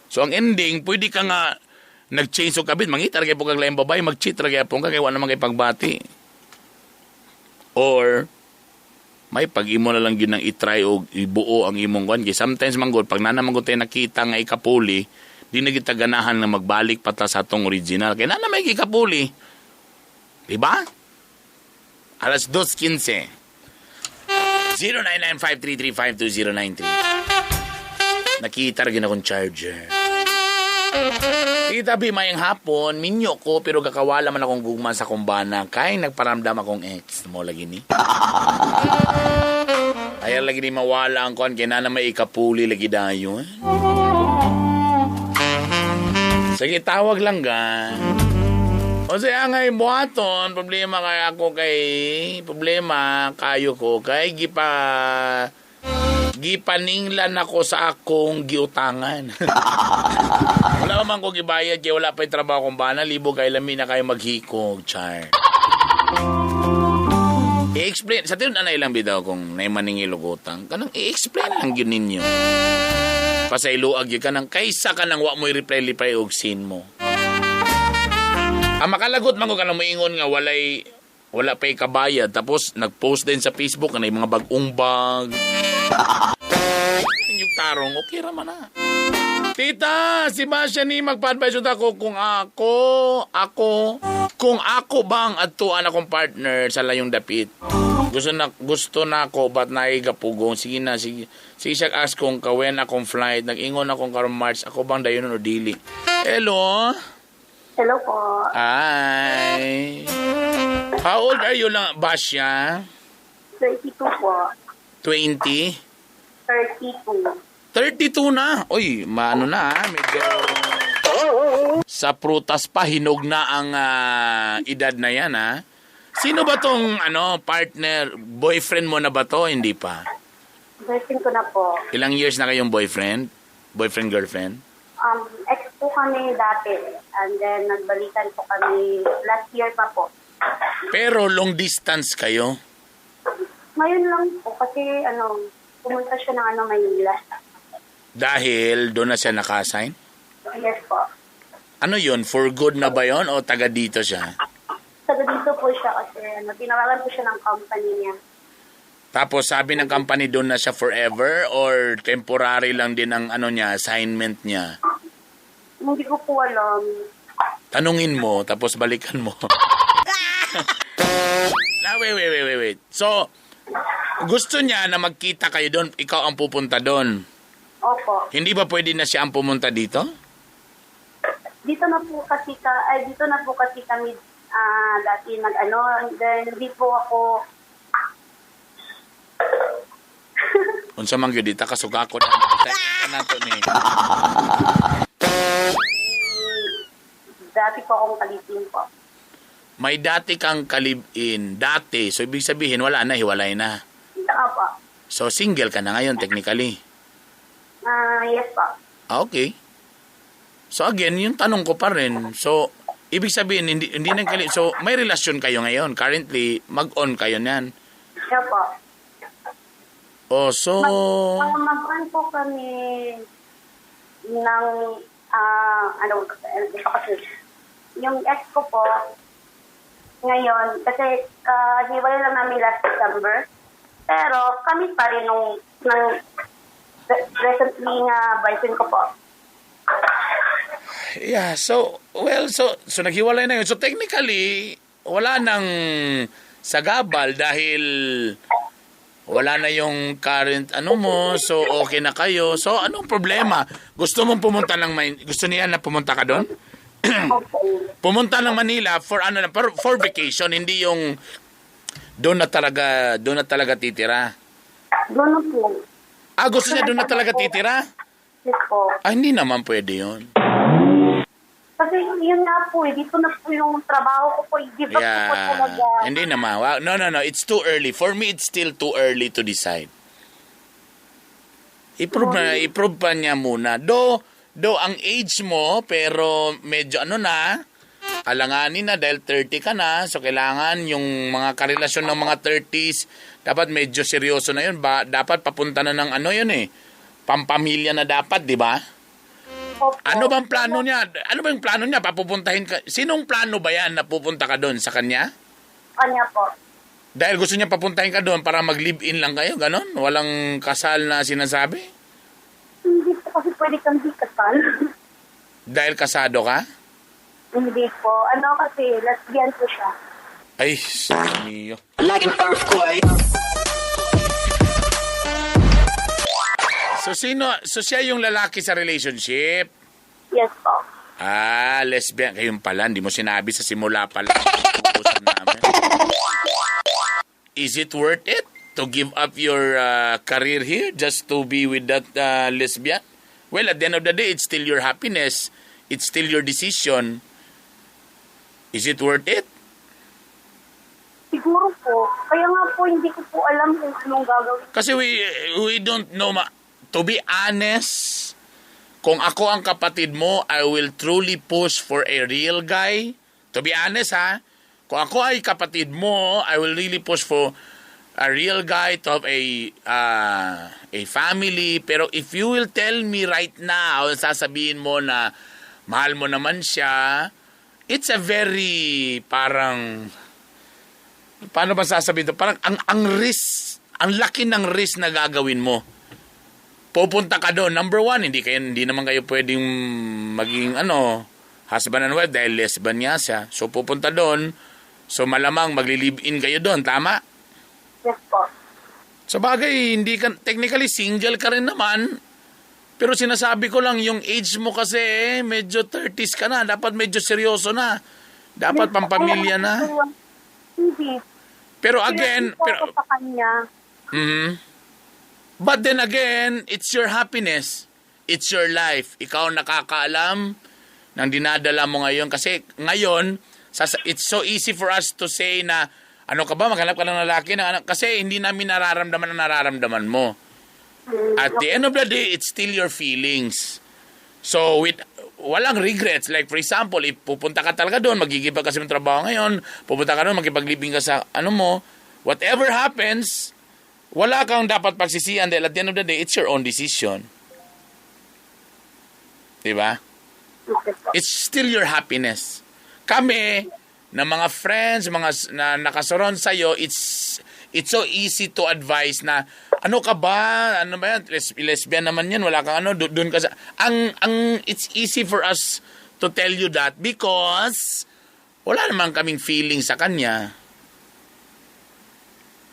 So ang ending, pwede ka nga nag-change og kabit, mangita ra kay pug laing babae, mag-cheat ra kay pug ka kay wa naman kay pagbati. Or may pag imo na lang gyud nang i-try og ibuo ang imong kwan kay sometimes man gud pag naa man gud tayo nakita nga ikapuli, di na kita ganahan nga magbalik pa ta sa atong original kay naa na may ikapuli. Diba? Alas 2:15. 0995-335-2093. Nakita ra gyud akong charger. Tita B, mayang hapon, minyo ko, pero kakawala man akong gugma sa kumbana. Kay nagparamdam akong ex. Mo lagi ni. Ayaw lagi ni mawala ang kuan, kaya na may ikapuli lagi dayon. Sige, tawag lang ga. O siya ngay buhaton, problema kay ako kay, problema kayo ko, kay gipaninglan ako sa akong giutangan. Wala man ko gibayad kaya wala pa'y trabaho kong bana, libo kay lami na kayo maghikog, char. I-explain, sa tiyon anay lang bitaw kung naimaningil og utang, kanang i-explain lang yun ninyo. Pasayloag yun ka nang kaysa ka nang wa mo'y reply-reply og sin mo. Ang makalagot man ko ka nang moingon nga wala pa'y kabayad, tapos nag-post din sa Facebook na mga bag-ong bag. Yung tarong, okay ra man na. Tita, si Basya ni magpa-advise ako kung ako bang adtuan akong partner sa layong dapit. Gusto na ako but naigapugong. Sige na, sige. Sige siya ask kung kawen akong flight. Nag-ingon akong karon March. Ako bang dayon o dili? Hello? Hello po. Hi. How old are you lang, Basya? 32 po. 20? 32. 32 na. Uy, maano na ha? Medyo sa prutas pa, hinog na ang edad na yan ha. Sino ba tong ano, partner, boyfriend mo na ba to? Hindi pa. Boyfriend ko na po. Ilang years na kayong boyfriend? Boyfriend, girlfriend? Ex po kami dati. And then, nagbalikan po kami last year pa po. Pero long distance kayo? Ngayon lang po kasi ano, pumunta siya ng ano, Manila. Dahil doon na siya naka-assign? Yes po. Ano yun? For good na ba yun o taga dito siya? Taga dito po siya kasi ano, tinawagan po siya ng company niya. Tapos sabi ng company doon na siya forever or temporary lang din ang ano niya, assignment niya? Hindi ko po alam. Tanungin mo, tapos balikan mo. Wait. So, gusto niya na magkita kayo doon, ikaw ang pupunta doon. Opo. Hindi ba pwede na siya ang pumunta dito? Dito na po kasi kami dati nag-ano, and then hindi po ako. Unsa man gyud dita kasugakot na to ni. Dati po akong kalipin po. May dati kang kalibin. Dati. So ibig sabihin wala na, hiwalay na. Opo. So single ka na ngayon technically. Yes po. Okay. So again, yung tanong ko pa rin. So ibig sabihin hindi na kali. So may relasyon kayo ngayon. Currently, mag-on kayo niyan. Opo. Oh, so mag-on po kami ng ano kasi yung ex ko po ngayon kasi hiwalay lang namin last December. Pero kami pa rin nung recently nga boyfriend ko po. Yeah, so well, so naghiwalay na yun. So technically, wala nang sagabal dahil wala na yung current ano mo, so okay na kayo. So anong problema? Gusto mong pumunta ng gusto niya na pumunta ka doon? Pumunta ng Manila for ano lang, for vacation, hindi yung doon na talaga titira. Doon na po. Ah, gusto niya doon na talaga titira? Yes po. Ah, hindi naman pwede yun. Kasi yun nga po, dito na po yung trabaho ko po. Give up po talaga. Hindi naman. Wow. No. It's too early. For me, it's still too early to decide. I-prove pa niya muna. Do ang age mo, pero medyo ano na, alanganin na dahil 30 ka na. So, kailangan yung mga karelasyon ng mga 30s, dapat medyo seryoso na yun. Dapat papunta na ng ano yun eh. Pampamilya na dapat, di ba? Opo. Ano bang plano niya? Ano bang plano niya? Papupuntahin ka? Sinong plano ba yan na pupunta ka doon? Sa kanya? Kanya po. Dahil gusto niya papuntahin ka doon para mag-live-in lang kayo, ganon? Walang kasal na sinasabi? Hindi po kasi pwede kang di kasal. Dahil kasado ka? Hindi po. Ano kasi, lesbian po siya. Ay, mio. Like an earthquake. So so siya yung lalaki sa relationship? Yes po. Ah, lesbian. Kayong pala, hindi mo sinabi sa simula pala. Usap namin. Is it worth it to give up your career here just to be with that lesbian? Well, at the end of the day, it's still your happiness. It's still your decision. Is it worth it? Siguro po. Kaya nga po, hindi ko po alam kung anong gagawin. Kasi we don't know. To be honest, kung ako ang kapatid mo, I will truly push for a real guy. To be honest, ha? Kung ako ay kapatid mo, I will really push for a real guy to have a family. Pero if you will tell me right now, sasabihin mo na mahal mo naman siya, it's a very parang, paano ba sasabihin ito? Parang ang risk, ang laki ng risk na gagawin mo. Pupunta ka doon. Number one, hindi naman kayo pwedeng maging husband and wife dahil lesbian niya siya. So pupunta doon. So malamang magli-live-in kayo doon, tama? Yes po. Sa bagay, hindi ka, technically single ka rin naman. Pero sinasabi ko lang, yung age mo kasi, medyo 30s ka na. Dapat medyo seryoso na. Dapat pampamilya na. Hindi. Pero again, pero sa kanya. Mm-hmm. But then again, it's your happiness. It's your life. Ikaw nakakaalam ng dinadala mo ngayon. Kasi ngayon, it's so easy for us to say na, ano ka ba, maghanap ka ng lalaki. Na, kasi hindi namin nararamdaman ang nararamdaman mo. At the end of the day, it's still your feelings. So, walang regrets. Like, for example, if pupunta ka talaga doon, magigiba kasi ng trabaho ngayon, pupunta ka doon, makipaglibing ka sa ano mo, whatever happens, wala kang dapat pagsisihan dahil at the end of the day, it's your own decision. Diba? It's still your happiness. Kami, na mga friends, mga na nakasaron sa'yo, it's so easy to advise na, ano ka ba? Ano ba yan? Lesbian naman yan. Wala kang ano. Doon ka sa... Ang, it's easy for us to tell you that because wala naman kaming feeling sa kanya.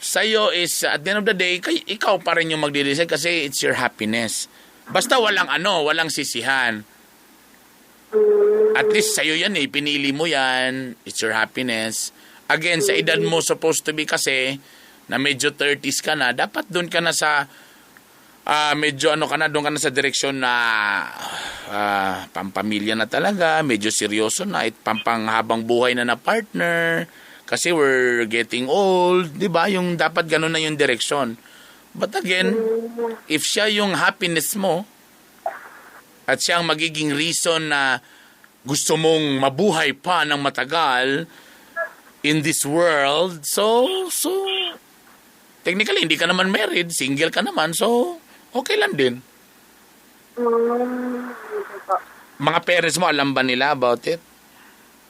Sa'yo is, at the end of the day, ikaw pa rin yung magde-decide kasi it's your happiness. Basta walang walang sisihan. At least sa'yo yan eh, pinili mo yan, it's your happiness. Again, sa edad mo supposed to be kasi, na medyo 30s ka na, dapat doon ka na sa, medyo ka na, doon ka na sa direksyon na pampamilya na talaga, medyo seryoso na, it pampanghabang buhay na na partner, kasi we're getting old, di ba? Yung dapat ganun na yung direksyon. But again, if siya yung happiness mo, at siya ang magiging reason na gusto mong mabuhay pa ng matagal in this world, so technically, hindi ka naman married, single ka naman, so okay lang din. Mga parents mo, alam ba nila about it?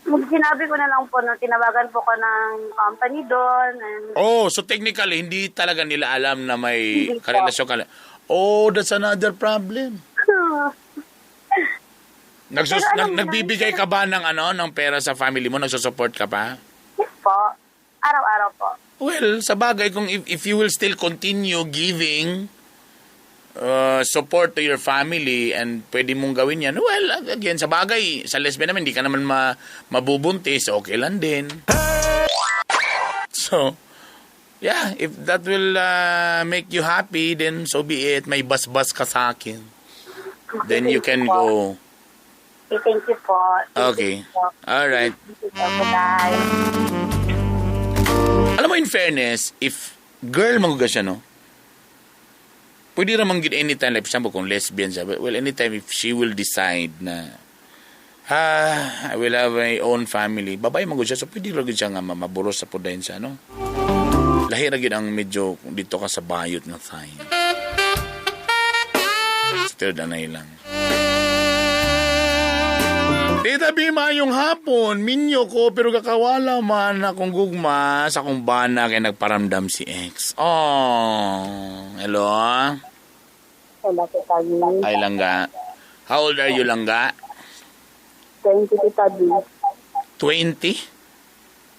Sinabi ko na lang po na tinawagan po ko ng company doon. And... Oh, so technically, hindi talaga nila alam na may karelasyon ka. Oh, that's another problem. Nagbibigay ka ba ng ng pera sa family mo? Nagsusupport ka pa? Yes po. Araw-araw po. Well, sa bagay, kung if you will still continue giving support to your family and pwede mong gawin yan, well, again, sa bagay, sa lesbian naman, hindi ka naman mabubuntis, okay lang din. So, yeah, if that will make you happy, then so be it. May bas-bas ka sa akin. Then you can go. Okay, thank you po. Thank okay. You po. All right. Thank you po. Bye-bye. Alam mo, in fairness, if girl maguga siya, no? Pwede ramang gid anytime, like, for example, kung lesbian siya, well, anytime if she will decide na, I will have my own family, babae maguga siya, so pwede rin siya nga maburos sa pudayin siya, no? Lahi ra gid ang medyo dito ka sa bayot nga sign. Still, anay lang. Tita B, maayong hapon. Minyo ko, pero kakawala man akong gugma sa akong bana kay nagparamdam si ex. Oh, hello? Hello, Tita B. Ay, Langga. How old are you, Langga? 20, Tita B. 20?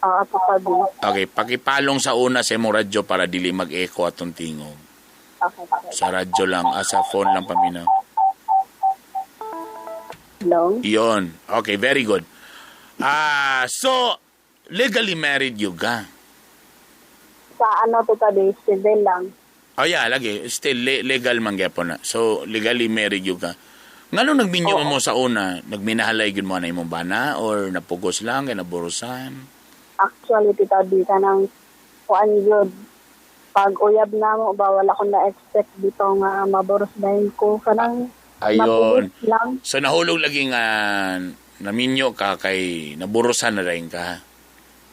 Oo, Tita B. Okay, pakipalong sa una sa imong radyo para dili mag-echo atong tingog. Okay. Sa radyo lang, sa phone lang paminaw. Hello? Iyon. Okay, very good. So, legally married you ka? Sa ano, Tita B, civil lang. Oh yeah, lagi. Still, legal man gyapon na. So, legally married you ka. Ngano nagminyo mo sa una? Nagminahalay gyud mo na imong bana? Or napugos lang, kay naburusan? Actually, Tita B, kanang kuan yun. Pag uyab na mo, ba, wala ko na-expect dito nga maboros dahil ko. Kanang Ayun. mapugos lang. So, nahulog lagi nga naminyo ka kay naburusan na rin ka.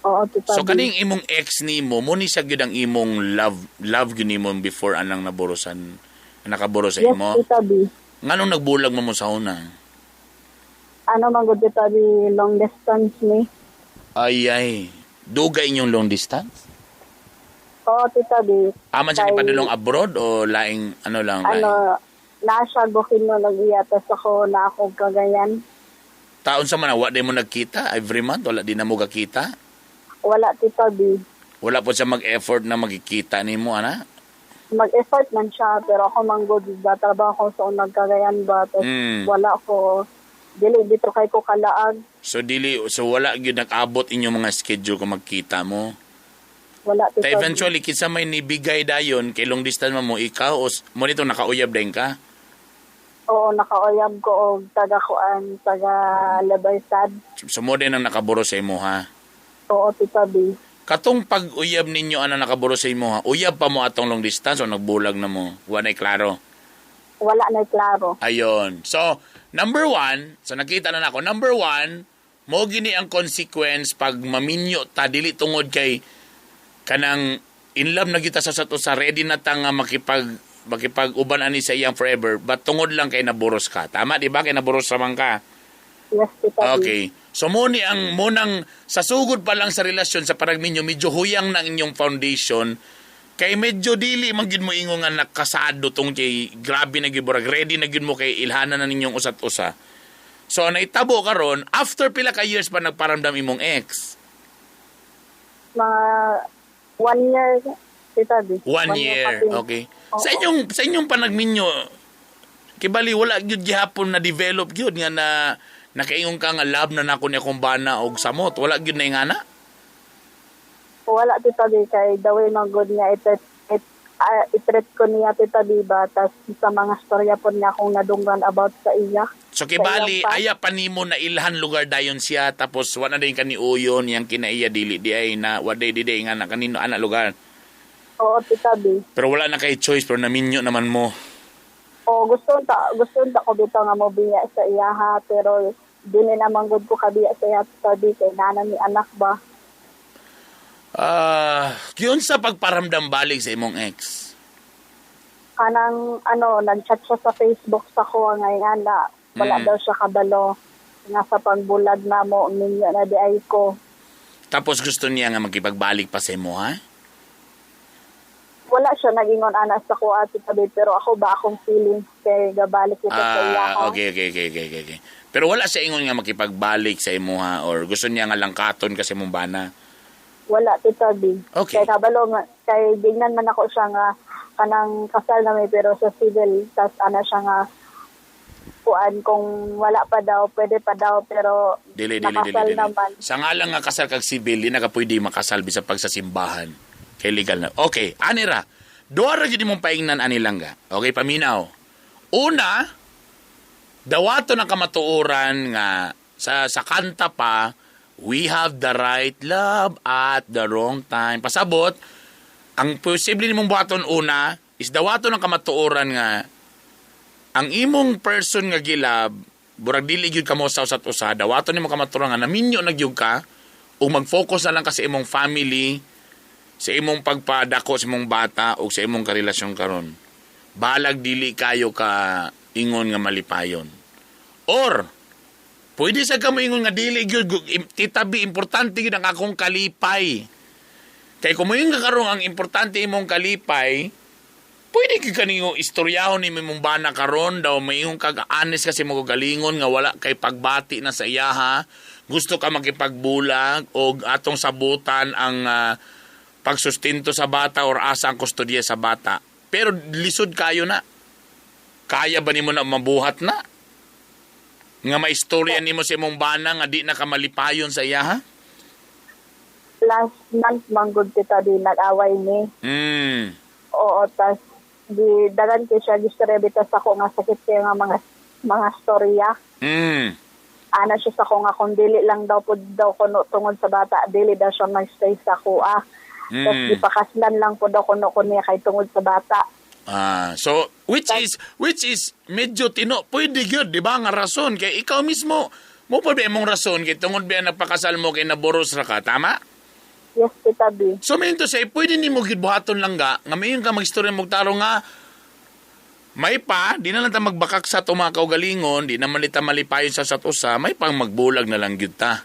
Oo, Tita So B. kaning imong ex nimo, mo ni siya gyud ang imong love gyud nimo before anang naburusan, nakaburos sa Yes, imo. Tita B. Nganong nagbulag mo sa una? Ano man gud, Tita B, long distance ni. Ay ay, dugay inyong long distance? Oo, Tita B. Aman siya Kay- gipadulong abroad o laing ano lang laing? Ano, nasa bukin mo nag-iya, tas ako na ako kagayan. Taon sa man wa di mo nagkita every month, wala di na mo gakita. Wala, Tita B. Wala po siya mag-effort na magkikita nimo ana. Mag-effort man siya, pero ako man gud, ba, trabaho ko sa unang Cagayan ba, tas wala ko, dili dito kay ko kalaag, So dili, so wala gyud nag-abot inyong mga schedule kung magkita mo. wala, Ta Tita B. eventually kinsa may nibigay dayon kay long distance man mo ikaw o mo nito nakauyab din ka? Oo, nakauyab ko og taga kuan, taga Labaysad. So mo din ang nakaburo sa imo ha. Oo, Tita B. Katong pag-uyab ninyo ana nakaburo sa imo ha. Uyab pa mo atong long distance o nagbulag na mo? Wa nay klaro. Wala na klaro. Ayon. So, number one, so nakita na nako, number one, mo gini ang consequence pag maminyo ta dili tungod kay kanang in love na gyud ta sa usa, ready na ta nga makipag-uban ani sa iyang forever, but tungod lang kay naburos ka. Tama, di ba? Kay naburos raman ka. Yes, Tita B. Okay. So mo ni ang mo nang sa sugod pa lang sa relasyon sa parang minyo medyo huyang ng inyong foundation kay medyo dili man gyud mo ingon nga nakasado tong kay grabe na gyud burag ready na gyud mo kay ilhanan na ninyong usat usa. So naitabo karon after pila ka years pa nagparamdam imong ex? Mga 1 year, Tita B. 1 year. kapin. Okay. Oo. Sa inyong panagminyo kibali wala gyud gihapon na develop gyud nga na nakaingon ka nga love na nako ni akong bana og samot, wala gyud na ingana? Wala, Tita B, kay the way man good niya, itreat ko niya, Tita B, ba, tas sa mga storya po niya akong nadunggan about sa iya. So kibali Sa iyang pa- aya pa nimo na ilhan lugar dayon siya tapos wala na din kani uyon yang kinaiya dili di ay na wa day di day nga na kanino ana lugar. Oo, Tita B. Pero wala na kay choice pero naminyo naman mo. Oo, gusto ta ko bitaw nga mo biya sa iya ha, pero dili naman gud ko kabiya sa iya, Tita B, kay nana ni anak ba. Yun sa pagparamdam balik sa imong ex. Kanang ano, nag-chat siya sa Facebook sa ko ngayon na wala daw siya kabalo nga sa pagbulag na mo ninyo na di ay ko. Tapos gusto niya nga makipagbalik pa sa imo ha? Wala siya nagingon ana sa ko, Tita B, pero ako ba akong feelings kay gabalik ito sa iya ha. Okay. Pero wala siya ingon nga makipagbalik sa imo ha or gusto niya nga langkaton kasi mong bana. Wala, Tita B. Okay. Kay kabalo nga kay gignan man ako siya nga kanang kasal na may pero sa civil tas ana siya nga kuan kung wala pa daw pwede pa daw pero Dili. nakasal naman. Sa nga lang nga kasal kag civil, di na ka pwede makasal bisag pag sa simbahan. Kay legal na. Okay, anira. Duha ra gyud imong paingnan ani langga. Okay, paminaw. Una, dawato ng kamatuoran nga sa kanta pa, we have the right love at the wrong time. Pasabot, ang posible nimong buhaton una is dawato ng kamatuoran nga ang imong person nga gilab burag dili gyud kamo sa usat usa, dawaton nimo kamatuoran nga naminyo na gyud ka ug mag-focus na lang ka sa imong family, sa imong pagpadako sa imong bata ug sa imong karelasyon karon. Balag dili kayo ka ingon nga malipayon. Or Pwede sa ka moingon nga dili gyud, Tita B, importante gyud ang akong kalipay. Kay kung moingon ka karon ang importante imong kalipay, pwede gyud kaninyo istoryahon ni imong bana karon daw moingon kag honest kasi mo galingon nga wala kay pagbati na sa iyaha, gusto ka makipagbulag og atong sabutan ang pagsustento sa bata or asa ang kustodiya sa bata. Pero lisod kayo na. Kaya ba nimo na mabuhat na? Nga maistorya nimo sa imong bana nga di na ka malipayon sa iya, ha? Last month manggod, Tita B, nag-away ni. Oo, tas di dagan kay siya gistorya bitas ako nga sakit kay nga mga storya. Ana siya sa ko nga kung dili lang daw pud daw kuno tungod sa bata, dili daw siya mag-stay sa kuha. Tas gipakaslan lang pud daw kuno ko niya kay tungod sa bata. So which is medyo tino pwede gyud, di ba nga rason kay ikaw mismo mo pa ba imong rason kay tungod ba nagpakasal mo kay naboros ra ka, tama? Yes, Tita B. So meaning to say, pwede nimo gyud buhaton lang ga nga mayon ka magstorya mo taro nga may pa di na lang ta magbakak sa atong mga kaugalingon, di naman ta malipayon sa usa, may pang magbulag na lang gyud ta.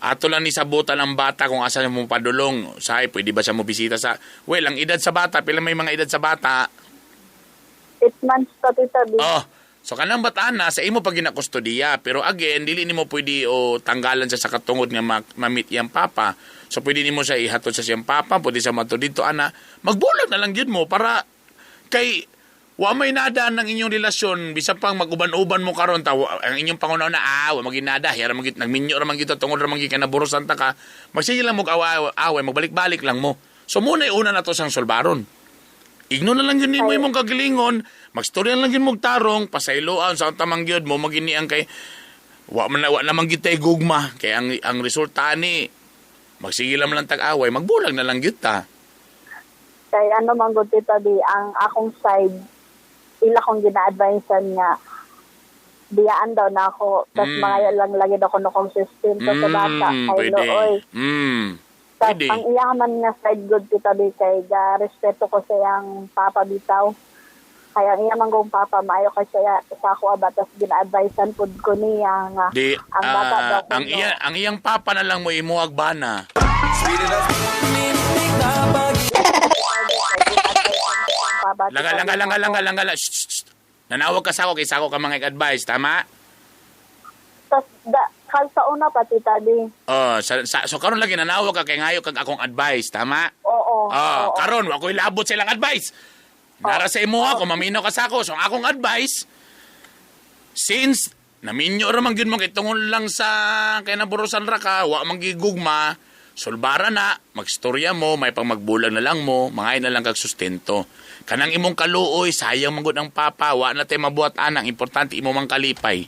Ato lang ni sabutan ang bata kung asa mo padulong. Say, pwede ba siya mo bisita sa... Well, ang edad sa bata, pila may mga edad sa bata? 8 months pa, Tita B. Oh, so kanang bata na, sa imo pag ginakustudiya. Pero again, dili nimo pwede o tanggalan siya sa katungod nga ma-meet iyang papa. So pwede nimo siya ihatod sa siyang papa, pwede siya matod dito, ana. Magbulag na lang yun mo para kay... Wa may nada ng inyong relasyon, bisan pang mag-uban-uban mo karon ta ang inyong pangunaw na wa maginada, hira man gid nagminyo ra man gid tungod ra man gid kay naburusan ta ka. Magsige lang mo away, magbalik-balik lang mo. So muna una na to sang solbaron. Igno na lang yun nimo imong kagalingon, magstorya lang yun mong tarong, pasayloan sa tamang gyud mo maginiang kay wa man wa naman gid tay gugma kay ang resulta ni magsige lang lang tag-away, magbulag na lang gyud ta. Kay ano man gud, Tita B, ang akong side ila kong gina-advisean nga biyaan daw na ako tas mga lang lagi daw kuno kong sustento sa bata kay looy. Tas ang iya man nga side good, Tita B, kay ga respeto ko sa iyang papa bitaw. Kaya ang iya man kong papa maayo kay siya sa ako ba, tas gina-advisean pud ko niya nga di, ang bata daw ang iya ang iyang papa na lang mo imuag bana. Langa. Shh. Nanawag ka sa ako, kay sako ka mga advice, tama? Tas, sa una pa, Tita B. Oh, so karon lagi nanawag ka kay ngayo kag akong advice, tama? Oo. Oh, karon wa ko'y labot sa ilang advice. Nara sa imo ako, maminaw ka sa ako. So ang akong advice, since naminyo ra man gyud mo kay tungod lang sa kay naburusan ra ka, wa man gigugma, sulbara na, magstorya mo, may pang magbulag na lang mo, mangay na lang kag sustento. Kanang imong kaluoy, sayang manggod ang papa, wa na tay mabuhat anang, importante imo mang kalipay.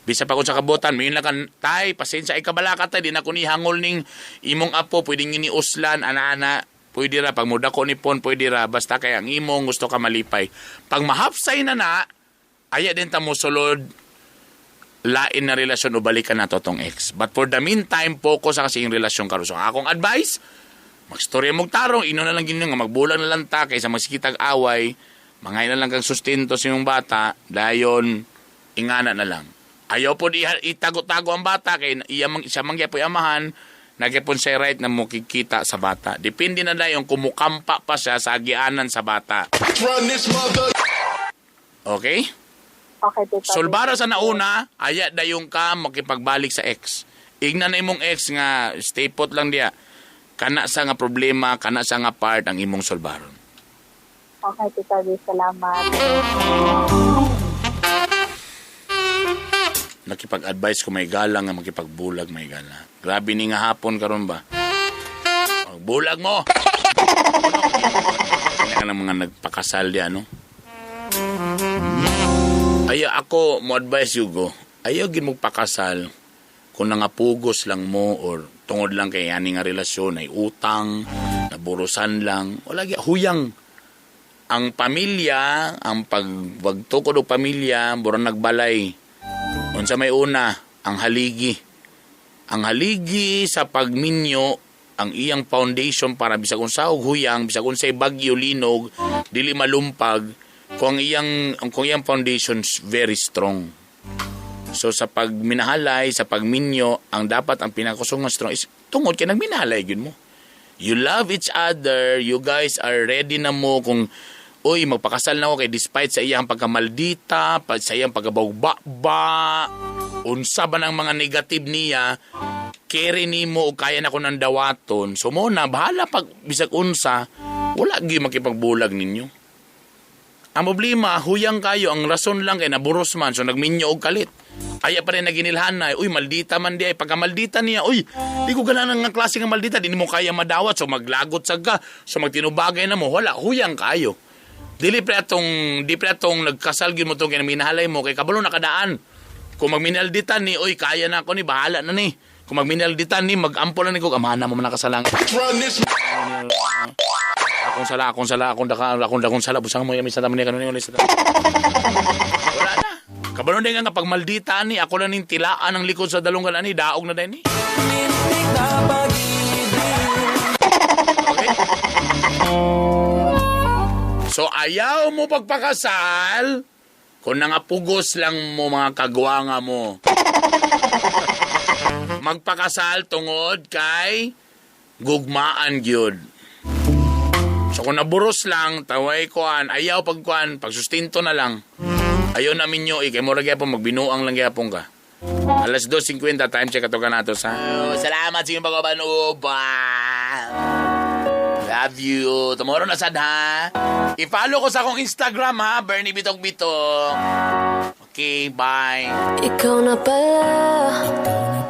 Bisa pa kung sa kabutan, mayon lang kan, tay, pasensya ay kabalaka tay, di na ko ni hangol ning imong apo, pwedeng iniuslan, ana-ana, pwede ra, pag muda ko ni pon, pwede ra, basta kay ang imong gusto ka malipay. Pag mahapsay na na, aya din ta mo sulod, lain na relasyon o balikan na to tong ex. But for the meantime, focus sa kasi yung relasyon karon. So, akong advice, magstorya mong tarong, ino na lang yun nga, magbulang na lang ta, kaysa magsikitag away, mangay na lang kang sustento sa iyong bata, dayon, ingana na lang. Ayaw po itago-tago ang bata, kay iya, siya mangyapoy amahan, nagyapon siya right na mukikita sa bata. Depende na dayon kumukampa pa siya sa agianan sa bata. Okay? Okay, Tita. Solbara sa nauna, aya dayong ka makipagbalik sa ex. Igna na imong ex nga stay put lang diya. Kana sa nga problema, kana sa nga part ang imong solbaron. Okay, Tita B, salamat. Nakipag-advise ko may galang nga makipagbulag may gala. Grabe ni nga hapon karon ba? Magbulag mo. Kaya ng mga nagpakasal diya, no? Ay, ako mo advise yugo. Ayaw gid magpakasal kung nangapugos lang mo or tungod lang kay ani nga relasyon ay utang, naburusan lang, wala gyud huyang. Ang pamilya, ang pagtukod og pamilya, mura nagbalay. Unsa may una, ang haligi. Ang haligi sa pagminyo, ang iyang foundation para bisag unsa og huyang, bisag unsay bagyo linog, dili malumpag, kung iyang foundations very strong. So sa pagminahalay, sa pagminyo, ang dapat ang pinakusog nga strong is tungod kay nagminahalay gyud mo. You love each other, you guys are ready na mo kung uy, magpakasal na ako kay despite sa iyang pagkamaldita, pa, sa iyang pagkabawba, unsa ba ng mga negative niya, carry nimo o kaya na ko ng dawaton. So mo na, bahala pag bisag unsa, wala gyud makipagbulag ninyo. Ang problema, huyang kayo, ang rason lang kay naburos man, so nagminyo og kalit. Aya pa rin naginilhanay, uy, maldita man di ay, pagka maldita niya, uy, di ko ganahan nga klase nga maldita, di mo kaya madawat, so maglagot sa ka, so magtinubagay na mo, wala, huyang kayo. Dili pre atong, di pre atong nagkasal gyud mo tong kay minahalay mo, kay kabalo nakadaan. Kung magminalditan ni, uy, kaya na ako ni, bahala na ni. Kung magminalditan ni, mag-ampo lang ni ko, amana mo man nakasalang. Akong sala, akong sala, akong daka, akong dakong sala, busang mo yami sa taman ni kanon ni sa. Wala na. Kabalo na nga pag maldita ni, ako lang ning tilaan ang likod sa dalunggan ani, daog na din ni. Okay? So ayaw mo pagpakasal kung nangapugos lang mo mga kagwanga mo. Magpakasal tungod kay gugmaan gyud. So kung naburos lang, taway kuan, ayaw pagkuan, pagsustinto na lang. Ayaw na minyo, kay mura gyapon magbinuang lang gyapon ka. Alas 2:50 time check ato ka nato sa. Oh, salamat sa inyong pag-uban-uban. Love you. Tomorrow na sad ha. I-follow ko sa akong Instagram ha, Bernie Bitok Bitok. Okay, bye. Ikaw na pala.